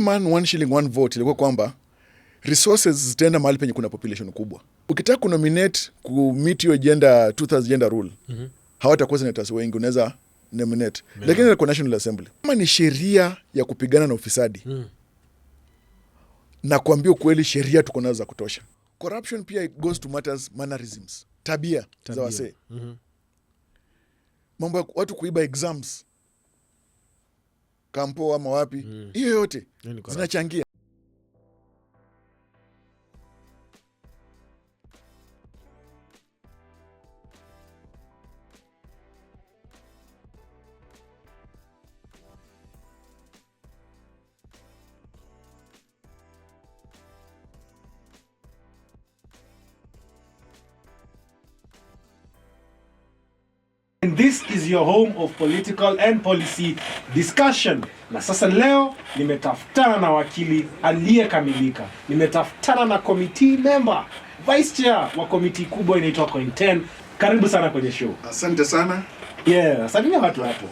man one shilling one vote ilikuwa kwamba resources zitaenda mahali penye kuna population kubwa. Ukitaka kunominate ku meet hiyo gender 2000 gender rule, hawatakuwa senators wengi unaweza nominate, lakini kwa National Assembly kama ni sheria ya kupigana na ufisadi, na kuambia ukweli, sheria tuko nazo za kutosha. Corruption pia it goes to matters mannerisms, tabia za wasee, mambo ya watu kuiba exams kampo ama wapi, hiyo yote Hiyo ni corruption. Zinachangia. And this is your home of political and policy discussion. Na sasa leo nimetafutana na wakili aliyekamilika, nimetafutana na committee member, vice chair wa committee kubwa inaitwa Coin 10. Karibu sana kwenye show. Asante sana. Yeah, salimia watu hapo.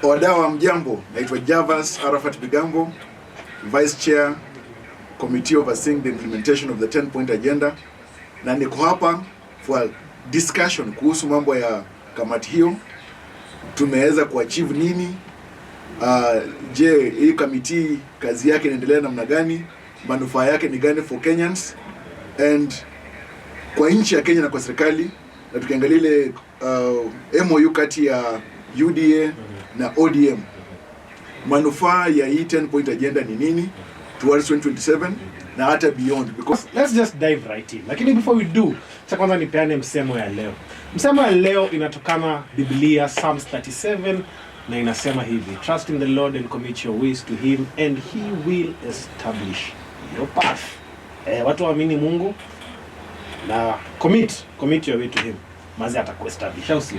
Wadau wa mjambo, naitwa Javas Arafat Bigambo, Vice Chair Committee overseeing the implementation of the 10 point agenda, na niko hapa for discussion kuhusu mambo ya kamati hiyo. Tumeweza kuachieve nini? Je, hii committee kazi yake inaendelea namna gani? Manufaa yake ni gani for Kenyans and kwa nchi ya Kenya na kwa serikali, na tukiangalia ile MOU kati ya UDA na ODM, manufaa ya hii 10 point agenda ni nini towards 2027 na hata beyond, because Let's just dive right in. Lakini before we do, cha kwanza nipeane msemo ya leo. Msemo ya leo inatokana Biblia, Psalms 37, na inasema hivi: "Trust in the Lord and commit your ways to him and he will establish your path." Watu waamini Mungu na commit your way to him. Mazi atakuestablish, au sio?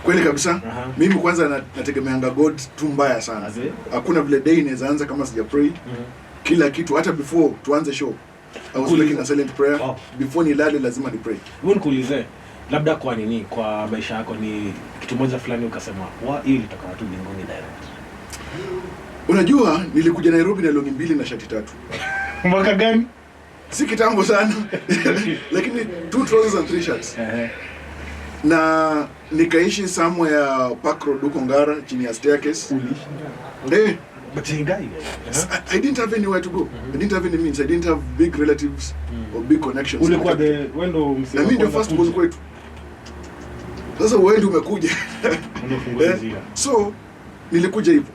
Kweli kabisa. Mimi kwanza nategemeanga God tu mbaya sana. Aze. Hakuna vile day inaweza anza kama sija pray. Kila kitu, hata before tuanze show I was making a silent prayer. Before nilale lazima ni pray. Hebu nikuulize, labda kwa nini kwa maisha yako ni kitu moja fulani ukasema wa hii ilitoka watu mbinguni direct? Unajua nilikuja Nairobi na longi mbili na shati tatu. Mwaka gani? Si kitambo sana, lakini two trousers and three shirts, na nikaishi somewhere Park Road huko Ngara, chini ya staircase. Eh. But ingai. I didn't have anywhere to go. I didn't have any means. I didn't have big relatives or big connections. Ulikuwa the wewe ndo msee Na wa mimi ndio kwanza first born kuja. kwetu. Sasa wewe ndio umekuja. Ndio ufungue Eh, njia. so nilikuja hivyo.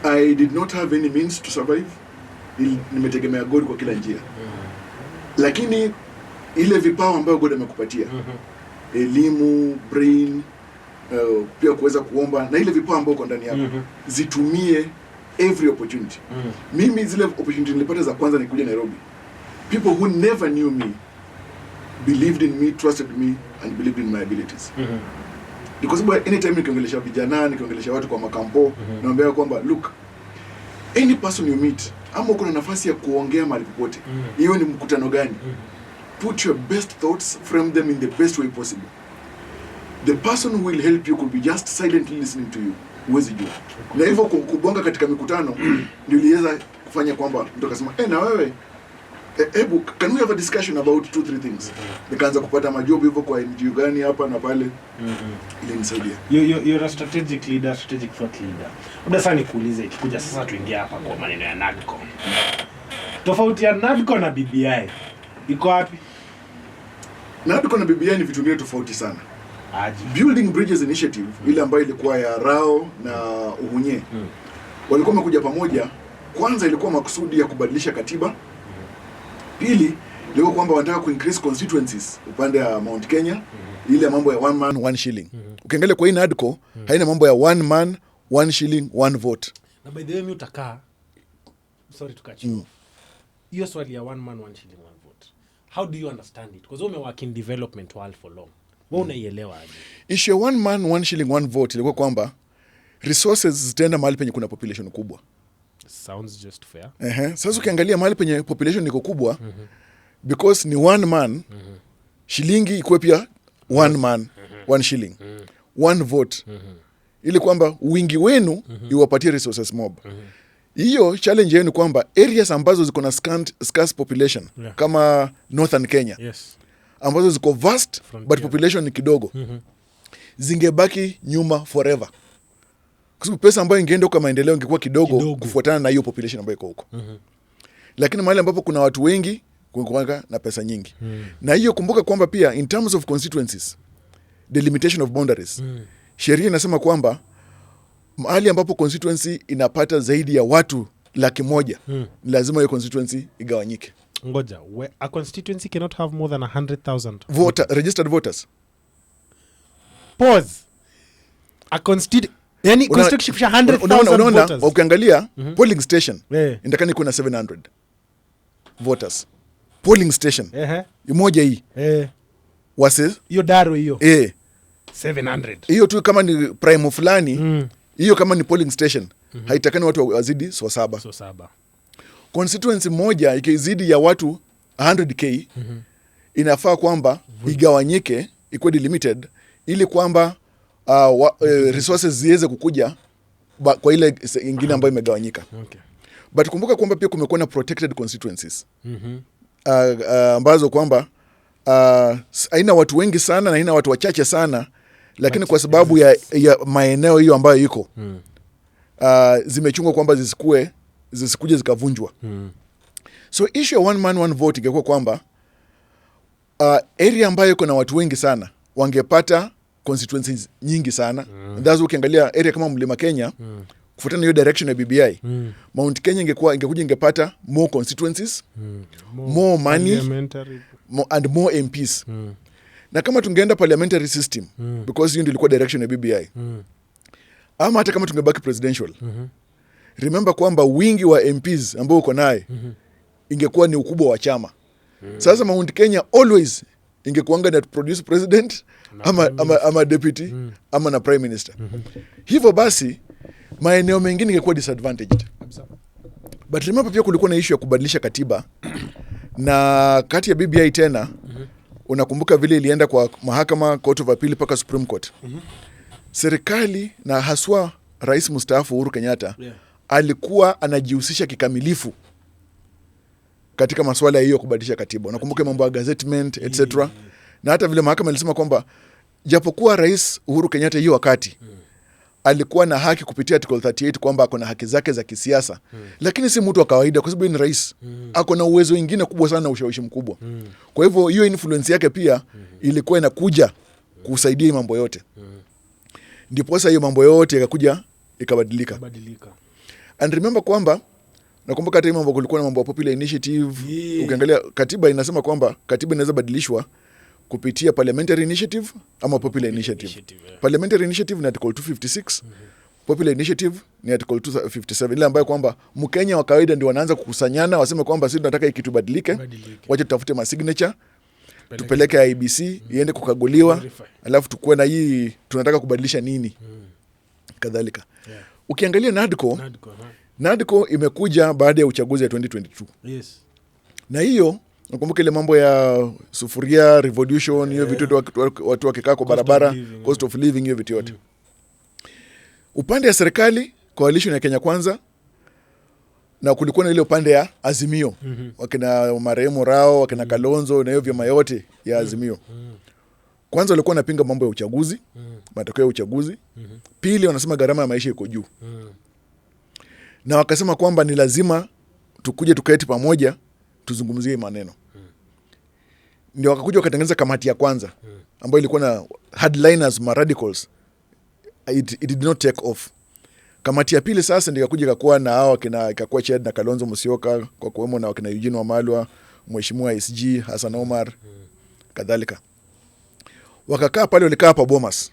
I did not have any means to survive. Nimetegemea God kwa kila njia. Lakini ile vipawa ambayo God amekupatia, elimu, brain, pia kuweza kuomba na ile vipawa ambayo uko ndani yako, zitumie every opportunity. Mimi zile opportunity nilipata za kwanza nikuja Nairobi, people who never knew me believed in me, trusted me and believed in my abilities. Ni kwa sababu anytime nikiongelesha vijana, nikiongelesha watu kwa makampo, naambia kwamba look, any person you meet ama uko na nafasi ya kuongea mahali popote, iwe ni mkutano gani, put your best thoughts, frame them in the best way possible. The person who will help you could be just silently listening to you, huwezi jua. Na hivyo kubonga katika mikutano ndio iliweza kufanya kwamba mtu akasema, "Eh, na wewe, hebu can we have a discussion about two three things?" Nikaanza kupata majob hivyo kwa NGO gani hapa na pale. Ilinisaidia. You're a strategic leader, strategic thought leader. Labda sasa nikuulize, ikikuja sasa tuingie hapa kwa maneno ya NADCO. Tofauti ya NADCO na BBI iko wapi? NADCO na BBI ni vitu mbili tofauti sana. Aje. Building Bridges Initiative, ile ambayo ilikuwa ya Rao na Uhunye, walikuwa wamekuja pamoja. Kwanza ilikuwa makusudi ya kubadilisha katiba. Pili ilikuwa kwamba wanataka kuincrease constituencies upande wa Mount Kenya, ile mambo ya one man one shilling. Ukiangalia kwa hii NADCO, haina mambo ya one man one shilling one vote. Na by the way, mi utakaa, sorry to cut you off. Hiyo swali ya one man one shilling one vote, how do you understand it? Because umework in development world for long, wewe unaielewa aje? Issue ya one man one shilling one vote ilikuwa kwamba resources zitaenda mahali penye kuna population kubwa. Sounds just fair. Ehe. Sasa ukiangalia mahali penye population iko kubwa, because ni one man, shilingi ikuwe pia one man one shilling one vote, ili kwamba wingi wenu iwapatie resources mob. Hiyo challenge yenu ni kwamba areas ambazo ziko na scarce population, kama Northern Kenya, ambazo ziko vast Frontier. But population ni kidogo, zingebaki nyuma forever kwa sababu pesa ambayo ingeenda kwa maendeleo ingekuwa kidogo, Kidogo. Kufuatana na hiyo population ambayo iko huko. Lakini mahali ambapo kuna watu wengi kungekuwa na pesa nyingi. Na hiyo kumbuka kwamba pia in terms of constituencies, delimitation of boundaries, sheria inasema kwamba mahali ambapo constituency inapata zaidi ya watu 100,000, lazima hiyo constituency igawanyike. Ngoja, a constituency cannot have more than 100,000 Registered voters. Pause. A yani constituency kufikisha 100,000 Unaona voters. ukiangalia polling station, inatakana ikuwe na 700 voters, polling station moja hii, wase. Hiyo daro hiyo. 700. Hiyo tu kama ni prime fulani, hiyo kama ni polling station, haitakani watu wazidi so saba. So saba. Constituency moja ikizidi ya watu 100K, inafaa kwamba igawanyike, ikuwe delimited ili kwamba resources ziweze kukuja kwa ile ingine ambayo imegawanyika. But kumbuka kwamba pia kumekuwa na protected constituencies ambazo kwamba haina watu wengi sana na haina watu wachache sana, lakini But kwa sababu ya maeneo hiyo ambayo iko, zimechungwa kwamba zisikuje zikavunjwa. So issue ya one man one vote ingekuwa kwamba area ambayo iko na watu wengi sana wangepata constituencies nyingi sana. That's why ukiangalia area kama Mlima Kenya, kufuatana na hiyo direction ya BBI, Mount Kenya ingekuja ingepata more constituencies, more money, Parliamentary. And more MPs. Na kama tungeenda parliamentary system, because hiyo ndio ilikuwa direction ya BBI, ama hata kama tungebaki presidential, remember kwamba wingi wa MPs ambao uko naye ingekuwa ni ukubwa wa chama. Sasa Mount Kenya always ingekuanga na produce president Na ama, prime ama deputy ama na prime minister. Hivyo basi maeneo mengine ingekuwa disadvantaged. Kabisa. But remember pia kulikuwa na issue ya kubadilisha katiba na kati ya BBI tena. Unakumbuka vile ilienda kwa mahakama, Court of Appeal mpaka Supreme Court. Serikali na haswa rais mstaafu Uhuru Kenyatta alikuwa anajihusisha kikamilifu katika masuala hiyo ya kubadilisha katiba. Unakumbuka mambo ya gazettement, etc. Na hata vile mahakama ilisema kwamba japokuwa rais Uhuru Kenyatta hiyo wakati alikuwa na haki kupitia article 38 kwamba ako na haki zake za kisiasa, lakini si mtu wa kawaida kwa sababu yeye ni rais, ako na uwezo wingine kubwa sana na ushawishi mkubwa. Kwa hivyo hiyo influence yake pia ilikuwa inakuja kusaidia hii mambo yote. Ndiposa hiyo mambo yote ikakuja ikabadilika. Badilika. And remember kwamba nakumbuka hata hii mambo, kulikuwa na mambo ya popular initiative. Ukiangalia katiba inasema kwamba katiba inaweza badilishwa kupitia parliamentary initiative ama popular initiative. Initiative, yeah. Parliamentary initiative ni article 256, popular initiative ni article 257, ile ambayo kwamba Mkenya wa kawaida ndio wanaanza kukusanyana waseme kwamba sisi tunataka hii kitu ibadilike, Badilike. wacha tutafute masignature, tupeleke IEBC iende kukaguliwa, Verify. alafu tukuwe na hii tunataka kubadilisha nini, kadhalika. Ukiangalia NADCO, NADCO, huh? NADCO imekuja baada ya uchaguzi ya 2022. Na hiyo nakumbuka ile mambo ya sufuria revolution, hiyo vitu watu wakikaa kwa Cost of barabara, living, cost of living, hiyo vitu yote. Upande ya serikali, coalition ya Kenya Kwanza, na kulikuwa na ile upande ya Azimio, wakina marehemu Rao, wakina Kalonzo na hiyo vyama yote ya Azimio. Kwanza walikuwa wanapinga mambo ya uchaguzi, matokeo ya uchaguzi. Pili, wanasema gharama ya maisha iko juu, na wakasema kwamba ni lazima tukuje tuketi pamoja tuzungumzie hii maneno. Ndio wakakuja wakatengeneza kamati ya kwanza ambayo ilikuwa na hardliners, ma radicals. It did not take off. Kamati ya pili sasa ndio ikakuja ikakuwa na hao wakina, ikakuwa chaired na Kalonzo Musyoka kwa kuwemo na wakina Eugene Wamalwa, Mheshimiwa SG Hassan Omar, kadhalika. Wakakaa pale, walikaa hapa Bomas,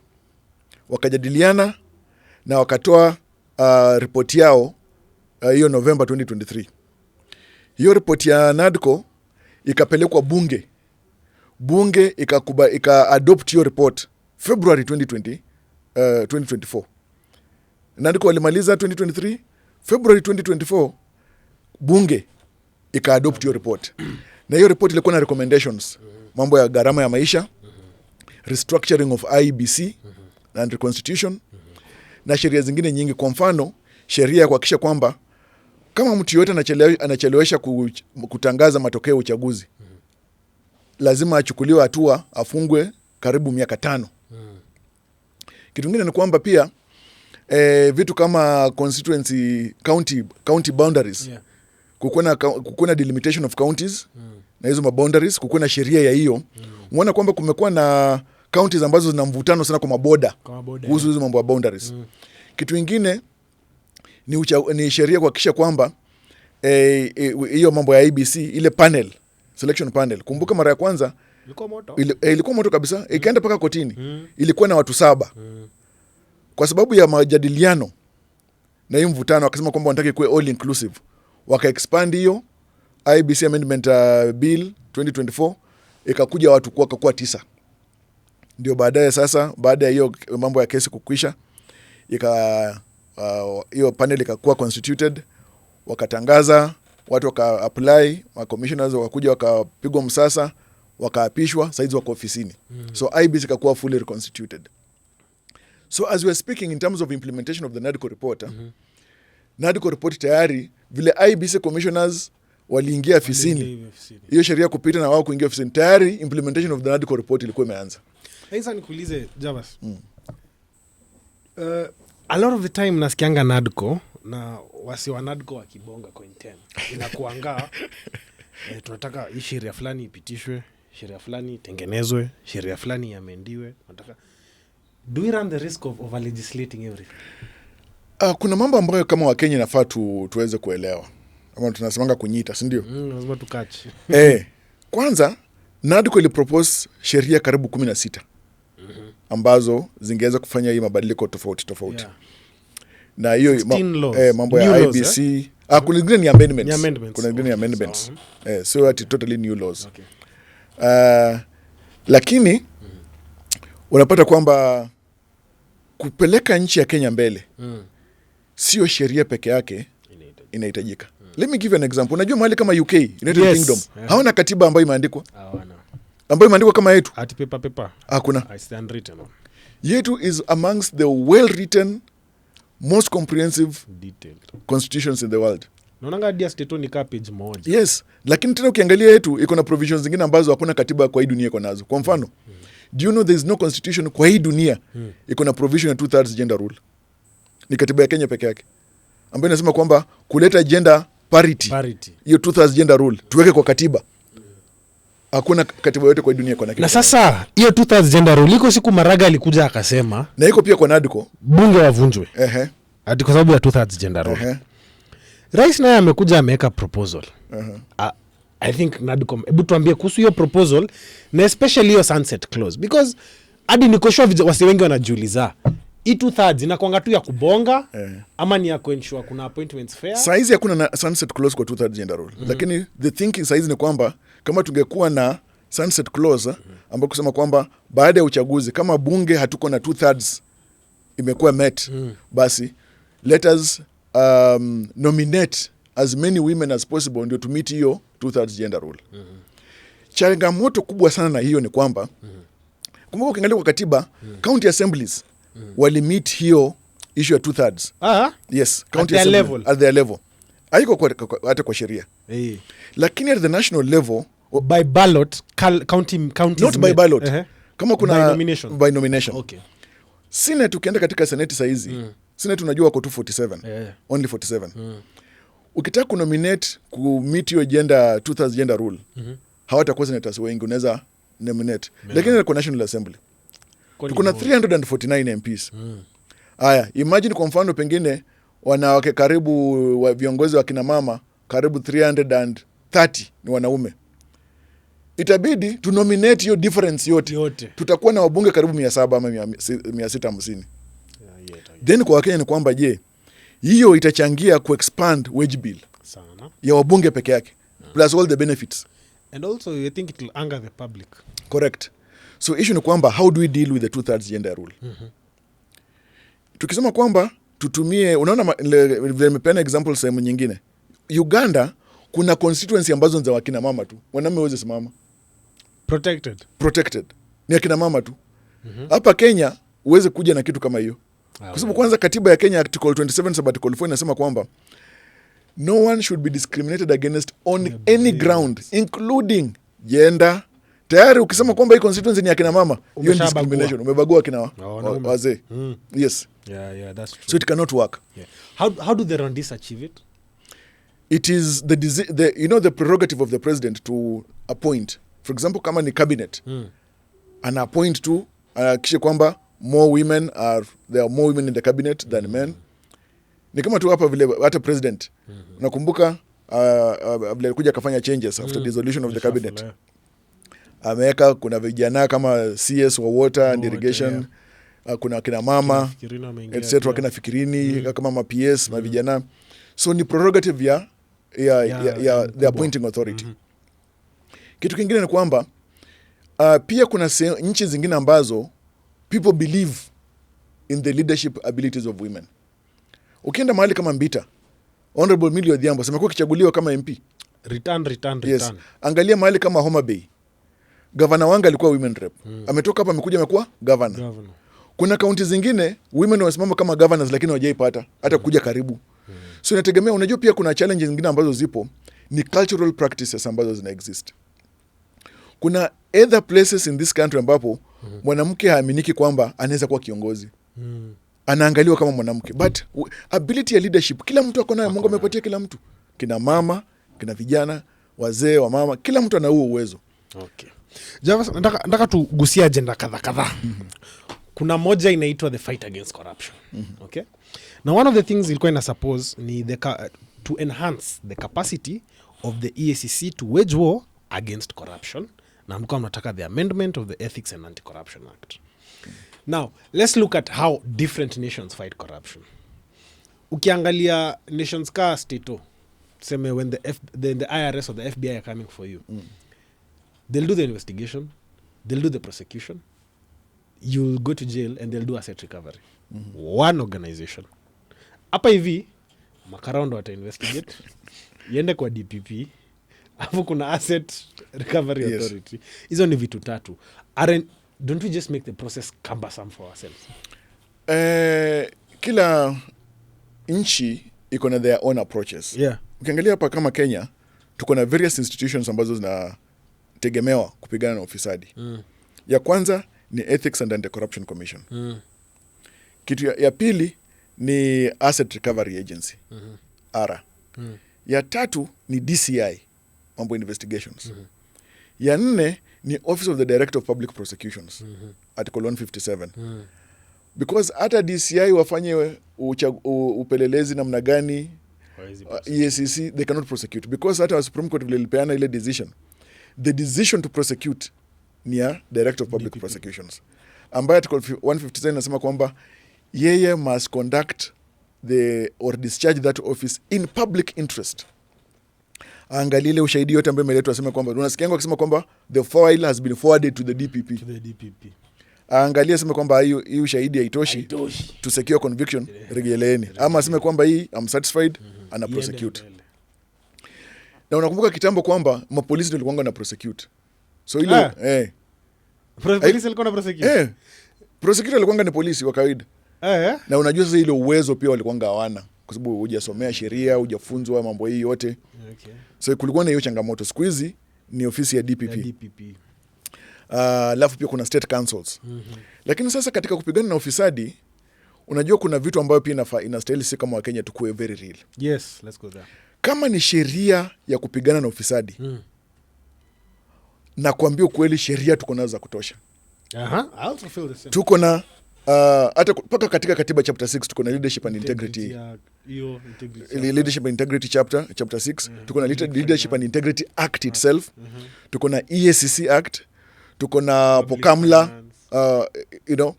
wakajadiliana na wakatoa ripoti yao hiyo Novemba 2023. Hiyo ripoti ya NADCO ikapelekwa bunge, bunge ika adopt hiyo report February 2024. NADCO walimaliza 2023, February 2024 bunge ika adopt hiyo report, na hiyo report ilikuwa na recommendations, mambo ya gharama ya maisha, restructuring of IEBC and reconstitution, na sheria zingine nyingi. Kwa mfano sheria ya kuhakikisha kwamba Kama mtu yoyote anachelewesha kutangaza matokeo ya uchaguzi, lazima achukuliwe hatua, afungwe karibu miaka 5. Kitu kingine ni kwamba pia vitu kama constituency, county boundaries, kukuwe na delimitation of counties na hizo maboundaries, kukuwe na sheria ya hiyo. Umeona kwamba kumekuwa na counties ambazo zina mvutano sana kwa maboda Kwa maboda, kuhusu hizo mambo ya boundaries. Kitu ingine ni sheria kuhakikisha kwamba hiyo mambo ya IEBC, ile panel, selection panel. Kumbuka mara ya kwanza Ilikuwa moto. Ilikuwa moto kabisa, ikaenda mpaka kotini. Ilikuwa na watu saba. Kwa sababu ya majadiliano na hii mvutano, wakasema kwamba wanataka ikuwe all inclusive, wakaexpand hiyo IEBC Amendment Bill 2024, ikakuja watu wakakuwa tisa. Ndio baadaye sasa, baada ya hiyo mambo ya kesi kukwisha, ika hiyo panel ikakuwa constituted, wakatangaza, watu waka apply, ma commissioners wakakuja, wakapigwa msasa, wakaapishwa, saizi wako ofisini. So IEBC ikakuwa fully reconstituted. So as we are speaking, in terms of implementation of the NADCO report, NADCO report tayari, vile IEBC commissioners waliingia ofisini, Waliingia ofisini. Hiyo sheria kupita na wao kuingia ofisini, tayari implementation of the NADCO report ilikuwa imeanza. Sasa nikuulize, Javas. A lot of the time nasikianga NADCO na wasi wa NADCO wakibonga content inakuanga tunataka hii sheria fulani ipitishwe, sheria fulani itengenezwe, sheria fulani iamendiwe. Nataka, do we run the risk of over legislating everything? Kuna mambo ambayo kama Wakenya inafaa tuweze kuelewa, ama tunasemanga kunyita, sindio? Lazima tucatch. Kwanza NADCO ilipropose sheria karibu 16 ambazo zingeweza kufanya hii mabadiliko tofauti tofauti. Na hiyo 16 laws. Mambo ya New laws, IEBC, kuna zingine ni amendments. Ni amendments. Kuna zingine ni amendments. So ati totally new laws. Lakini unapata kwamba kupeleka nchi ya Kenya mbele, sio sheria peke yake inahitajika. Let me give you an example. Unajua mahali kama UK, United Kingdom, hawana katiba ambayo imeandikwa, Hawana. Ambayo imeandikwa kama yetu. Ati paper paper. Hakuna. It's the unwritten one. Yetu is amongst the well written, most comprehensive Detailed. Constitutions in the world. Naonanga hadi ya state ni kaa page moja. Yes, lakini tena ukiangalia yetu iko na provisions zingine ambazo hakuna katiba kwa hii dunia iko nazo. Kwa mfano, do you know there is no constitution kwa hii dunia iko na provision ya two thirds gender rule? Ni katiba ya Kenya peke yake ambayo inasema kwamba kuleta gender parity, Parity. Hiyo two thirds gender rule tuweke kwa katiba. Hakuna katiba yote kwa hii dunia iko na kitu Na kama sasa hiyo two thirds gender rule iko, siku Maraga alikuja akasema na iko pia kwa NADCO. Bunge wavunjwe ati kwa sababu ya two thirds gender rule. Rais naye amekuja ameweka proposal. I think NADCOM, hebu tuambie kuhusu hiyo proposal na especially hiyo sunset clause, because hadi niko sure wasi wengi wanajiuliza, hii two thirds inakwanga tu ya kubonga ama ni ya kuensure kuna appointments fair? Saizi hakuna na sunset clause kwa two thirds gender rule, lakini the thinking saizi ni kwamba kama tungekuwa na sunset clause, ambayo kusema kwamba baada ya uchaguzi, kama bunge hatuko na two thirds imekuwa met, basi let us nominate as many women as possible ndio to meet hiyo two thirds gender rule. Changamoto kubwa sana na hiyo ni kwamba, kumbuka ukiangalia kwa katiba, county assemblies walimeet hiyo issue ya two thirds. Yes, county At their assembly, level. At their level haiko hata kwa sheria, lakini at the national level, By ballot, counties not by ballot. Kama kuna By nomination. By nomination. Senate, ukienda katika seneti sahizi, senate unajua wako 247, only 47. Ukitaka kunominate kumeet hiyo gender, two thirds gender rule, hawatakuwa senators wengi unaweza nominate. Lakini kwa National Assembly Kwani kuna more. 349 MPs. Haya, imagine kwa mfano pengine wanawake karibu wa viongozi wa kina mama karibu 330 ni wanaume, itabidi tunominate hiyo difference yote. Yote. Tutakuwa na wabunge karibu 700 ama 650. Yeah, Then kwa Wakenya ni kwamba, je, hiyo itachangia kuexpand wage bill sana ya wabunge peke yake plus all the benefits? And also I think it will anger the public. Correct. So issue ni kwamba how do we deal with the two thirds gender rule? Tukisema kwamba tutumie, unaona vile nimepeana example sehemu nyingine, Uganda kuna constituency ambazo ni za wakina mama tu, wanaume waweze simama. Protected. Protected, ni akina mama tu. Hapa Kenya huwezi kuja na kitu kama hiyo, kwa sababu kwanza katiba ya Kenya, article 27 sub article 4, inasema kwamba No one should be discriminated against on Yeah, any ground, including gender. Tayari ukisema kwamba hii constituency ni akina mama, hiyo ni Umeshabagua. discrimination. Umebagua akina Wanaume. wazee. Yes. Yeah, that's true. So it cannot work. Yeah. How do the Rwandese achieve it? It is the you know the prerogative of the president to appoint. For example, kama ni cabinet, ana appoint tu, ahakikishe kwamba more women are there are more women in the cabinet than men. Ni kama tu hapa vile hata president, nakumbuka vile alikuja akafanya changes after dissolution of the Reshuffle, cabinet, yeah. ameweka kuna vijana kama CS wa water and Water, irrigation, kuna kina mama, Fikirini wameingia etc., pia. kina Fikirini, kama ma PS, mavijana. So ni prerogative ya the mkubwa. appointing authority. Kitu kingine ni kwamba pia kuna nchi zingine ambazo people believe in the leadership abilities of women. Ukienda mahali kama Mbita, Honorable Millie Odhiambo amekuwa akichaguliwa kama MP. Return, return, Yes. return. Angalia mahali kama Homa Bay, gavana Wanga alikuwa women rep. Ametoka hapa, amekuja, amekuwa gavana. Governor. Kuna kaunti zingine women wamesimama kama governors, lakini hawajaipata hata kuja karibu. So inategemea. Unajua pia kuna challenges zingine ambazo zipo, ni cultural practices ambazo zina exist. Kuna other places in this country ambapo mwanamke haaminiki kwamba anaweza kuwa kiongozi. Anaangaliwa kama mwanamke, but ability ya leadership kila mtu ako nayo. Mungu amepatia kila mtu, kina mama, kina vijana, wazee wa mama, kila mtu ana huo uwezo. Okay. Javas, nataka tugusia agenda kadha kadhaa. Kuna moja inaitwa the fight against corruption. Okay? Now, one of the things ilikuwa ina suppose ni to enhance the capacity of the EACC to wage war against corruption, na mlikuwa mnataka the amendment of the Ethics and Anti-Corruption Act. Now, let's look at how different nations fight corruption. Ukiangalia nations ka stato, tuseme when the IRS or the FBI are coming for you, they'll do the investigation, they'll do the prosecution, you'll go to jail and they'll do asset recovery. One organization. Hapa hivi makarao ndo wata investigate, iende kwa DPP, alafu kuna Asset Recovery Authority. Hizo ni vitu tatu. Don't we just make the process cumbersome for ourselves? Kila nchi iko na their own approaches. Ukiangalia hapa kama Kenya, tuko na various institutions ambazo zinategemewa kupigana na ufisadi. Ya kwanza ni Ethics and Anti-Corruption Commission. Kitu ya pili ni Asset Recovery Agency, ARA. Ya tatu ni DCI, mambo investigations. Ya nne ni Office of the Director of Public Prosecutions, Article 157, because hata DCI wafanye upelelezi namna gani, Hawezi. EACC, they cannot prosecute, because hata Supreme Court vile ilipeana ile decision, the decision to prosecute ni ya Director of Public DPP. Prosecutions, ambaye Article 157 inasema kwamba yeye must conduct the or discharge that office in public interest. Aangalie ile ushahidi yote ambayo imeletwa, aseme kwamba, unasikianga akisema kwamba the file has been forwarded to the DPP. To the DPP. Aangalie, aseme kwamba hii ushahidi haitoshi Haitoshi. To secure conviction, rejeleeni, ama aseme kwamba hii I'm satisfied, ana Iende prosecute. mbele. Na unakumbuka kitambo kwamba mapolisi ndio walikuwanga na prosecute, so ile Ah. Polisi alikuwa na prosecute? Eh, prosecutor alikuwanga ni polisi wa kawaida. Na unajua sasa ile uwezo pia walikuwanga hawana, kwa sababu hujasomea sheria, hujafunzwa mambo hii yote. So kulikuwa na hiyo changamoto. Siku hizi ni ofisi ya DPP. Ya DPP. Alafu pia kuna state councils. Lakini sasa katika kupigana na ufisadi, unajua kuna vitu ambayo pia inastahili si kama Wakenya tukuwe very real. Yes, let's go there. Kama ni sheria ya kupigana na ufisadi, na kuambia ukweli, sheria tuko nazo za kutosha. I also feel the same. Tuko na hata mpaka katika katiba chapter 6 tuko na leadership and integrity. Hiyo integrity. Leadership and integrity chapter, chapter 6. Tuko na Leadership and Integrity Act itself. Tuko na EACC Act, tuko na Public POCAMLA, finance.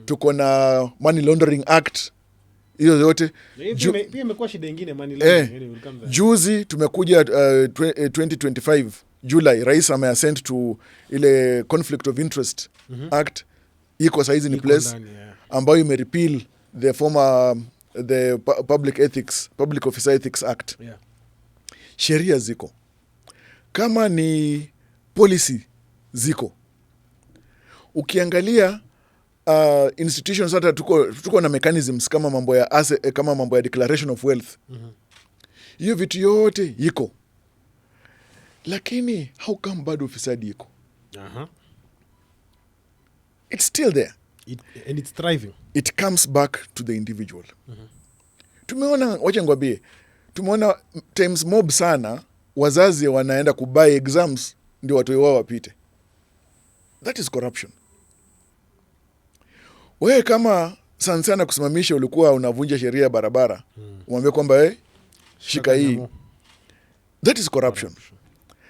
Tuko na Money Laundering Act, hiyo yote. Na hiyo pia imekuwa shida ingine, money laundering, anyway, we'll come there. Juzi tumekuja 2025 July, rais ameassent to ile Conflict of Interest Act, iko saizi ni Iko place ndani, yeah. ambayo imerepeal the former the public officer ethics Act. Sheria ziko, kama ni policy ziko. Ukiangalia institutions, hata tuko na mechanisms kama mambo ya declaration of wealth. Hiyo vitu yote iko, lakini how come bado ufisadi iko? It's still there. And it's thriving. It comes back to the individual. Tumeona, wacha nikwambie, tumeona times mob sana wazazi wanaenda kubuy exams ndio watoi wao wapite. That is corruption. Wewe kama sansana kusimamisha, ulikuwa unavunja sheria ya barabara, umwambie kwamba, "Eh, shika hii." Namo. That is corruption.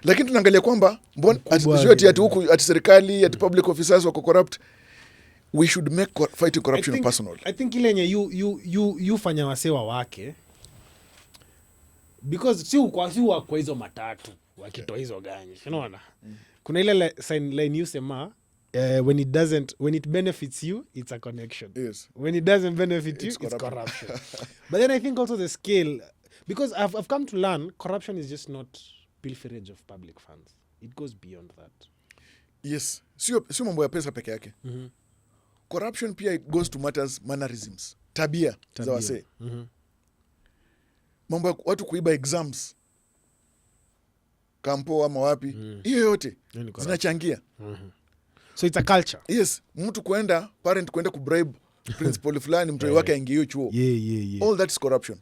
Lakini tunaangalia kwamba mbona Mkubwa sio ati huku ati serikali, ati public officers wako corrupt. We should make fighting corruption personal. I think ile yenye you fanya wasewa wake, because si kwa hizo matatu wakitoa hizo ganyi, unaona kuna ile sign line you sema, when it doesn't, when it benefits you, it's a connection. When it doesn't benefit you, It's it's corruption. corruption. But then I think also the scale, because I've come to learn corruption is just not pilferage of public funds. It goes beyond that. Yes, sio mambo ya pesa peke yake. Corruption pia, it goes to matters, mannerisms, tabia za Tabia. wasee. Mambo ya watu kuiba exams kampo ama wapi, hiyo yote Hiyo ni corruption. zinachangia. So it's a culture. Yes, mtu kuenda, parent kuenda kubribe principal fulani mtoi wake aingie hiyo chuo. All that is corruption.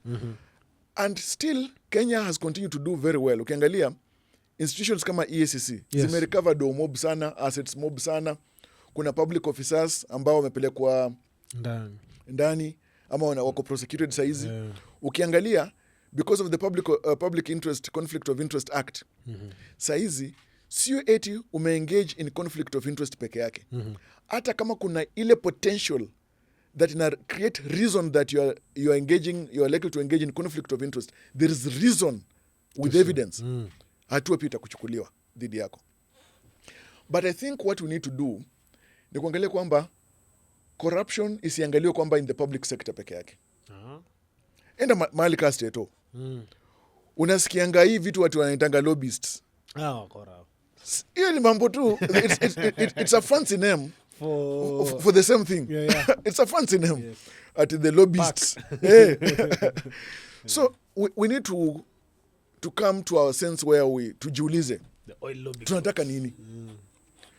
And still Kenya has continued to do very well. Ukiangalia institutions kama EACC, zimerecover do mob sana, assets mob sana. Kuna public officers ambao wamepelekwa Ndani. Ndani ama wako prosecuted saizi. Ukiangalia, because of the public interest, Conflict of Interest Act, saizi sio eti umeengage in conflict of interest peke yake. Hata kama kuna ile potential that ina create reason that you are engaging, you are likely to engage in conflict of interest, there is reason with evidence, hatua pia itakuchukuliwa dhidi yako. But I think what we need to do ni kuangalia kwamba corruption isiangaliwe kwamba in the public sector peke yake. Enda mahali kaa Stato, unasikianga hii vitu watu wanaitanga lobbyists. Ah, wakora. Hiyo ni mambo tu, it's a fancy name For for the same thing. It's a fancy name. At the lobbyists. So we need to come to our sense where we tujiulize, The oil lobby. tunataka nini?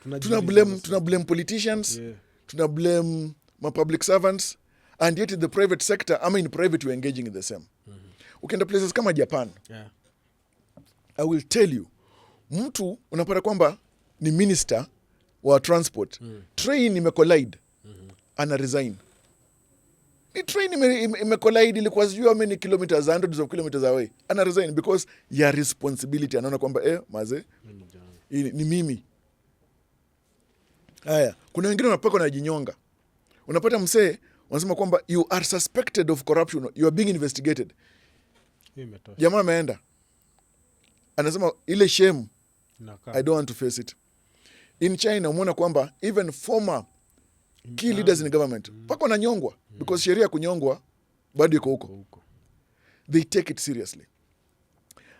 Tunajiuliza Tuna blame, sasa. tuna blame politicians, tuna blame ma public servants, and yet in the private sector ama in private we're engaging in the same. Ukienda places kama Japan, I will tell you, mtu unapata kwamba ni minister wa transport, train imecollide, ana resign. Ni train imecollide, ilikuwa sijui how many kilometers, hundreds of kilometers away, ana resign because ya responsibility. Anaona kwamba, eh, maze, hii ni mimi. Haya, kuna wengine wanapaka wanajinyonga. Unapata msee wanasema kwamba you are suspected of corruption, you are being investigated. Hiyo imetosha. Jamaa ameenda, anasema ile shame, Inakaa. I don't want to face it. In China umeona kwamba even former key leaders in government mpaka wananyongwa, because sheria ya kunyongwa bado iko huko. Huko. They take it seriously.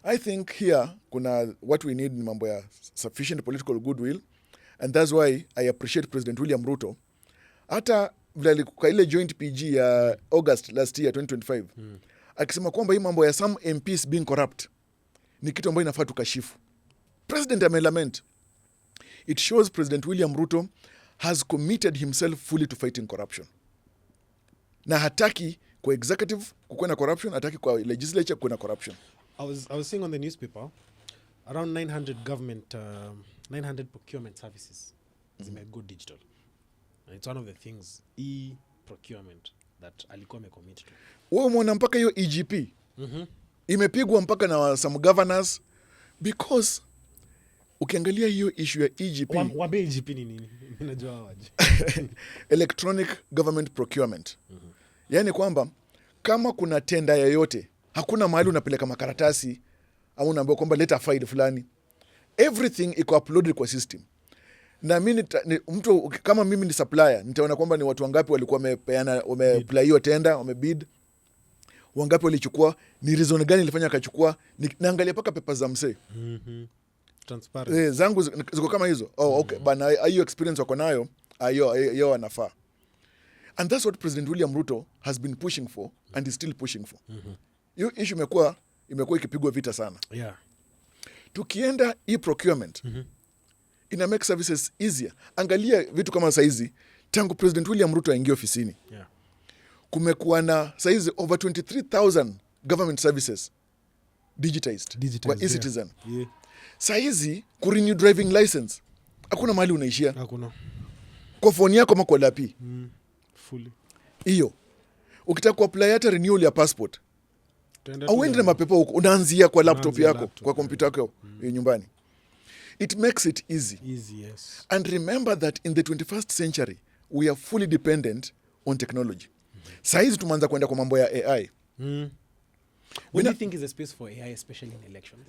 I think here kuna what we need ni mambo ya sufficient political goodwill, and that's why I appreciate President William Ruto, hata vile kwa ile joint PG ya August last year 2025, akisema kwamba hii mambo ya some MPs being corrupt ni kitu ambayo inafaa tukashifu. President amelament. It shows President William Ruto has committed himself fully to fighting corruption, na hataki kwa executive kukuwa na corruption, hataki kwa legislature kuwe na corruption. I was seeing on the newspaper around 900 government 900 procurement services zime go digital. And it's one of the things, e procurement, that alikuwa amecommit to. Wewe umeona mpaka hiyo eGP imepigwa mpaka na some governors, because ukiangalia hiyo issue ya eGP, Waambie eGP ni nini? Mimi najua hawaji. Electronic government procurement, yaani kwamba kama kuna tenda yoyote, hakuna mahali unapeleka makaratasi au unaambiwa kwamba leta file fulani. Everything iko uploaded kwa system. Na mi mtu kama mimi ni supplier, nitaona kwamba ni watu wangapi walikuwa wamepeana, wameapply hiyo tenda, wamebid, wangapi walichukua, ni reason gani ilifanya akachukua. Naangalia mpaka pepa za msee. Transparent. Eh, zangu ziko kama hizo. Oh, okay, bana, hiyo experience wako nayo, ah, hiyo hiyo wanafaa. And that's what President William Ruto has been pushing for and is still pushing for. Hiyo issue imekuwa imekuwa ikipigwa vita sana. Tukienda e-procurement, ina make services easier. Angalia vitu kama saizi, tangu President William Ruto aingie ofisini, kumekuwa na saizi over 23,000 government services digitized, Digitized, kwa e-Citizen. Saizi kurenew driving license, hakuna mahali unaishia. Hakuna. Kwa phone yako ama kwa lapi. Fully. Hiyo ukitaka kuapply hata renewal ya passport, Utaenda tu auendi na mapepa huko, unaanzia kwa laptop Unaanzia yako, laptop, kwa kompyuta yako nyumbani. It makes it easy. Easy, yes. And remember that in the 21st century we are fully dependent on technology. Sahizi tumeanza kwenda kwa mambo ya AI. What do you think is the space for AI, especially in elections?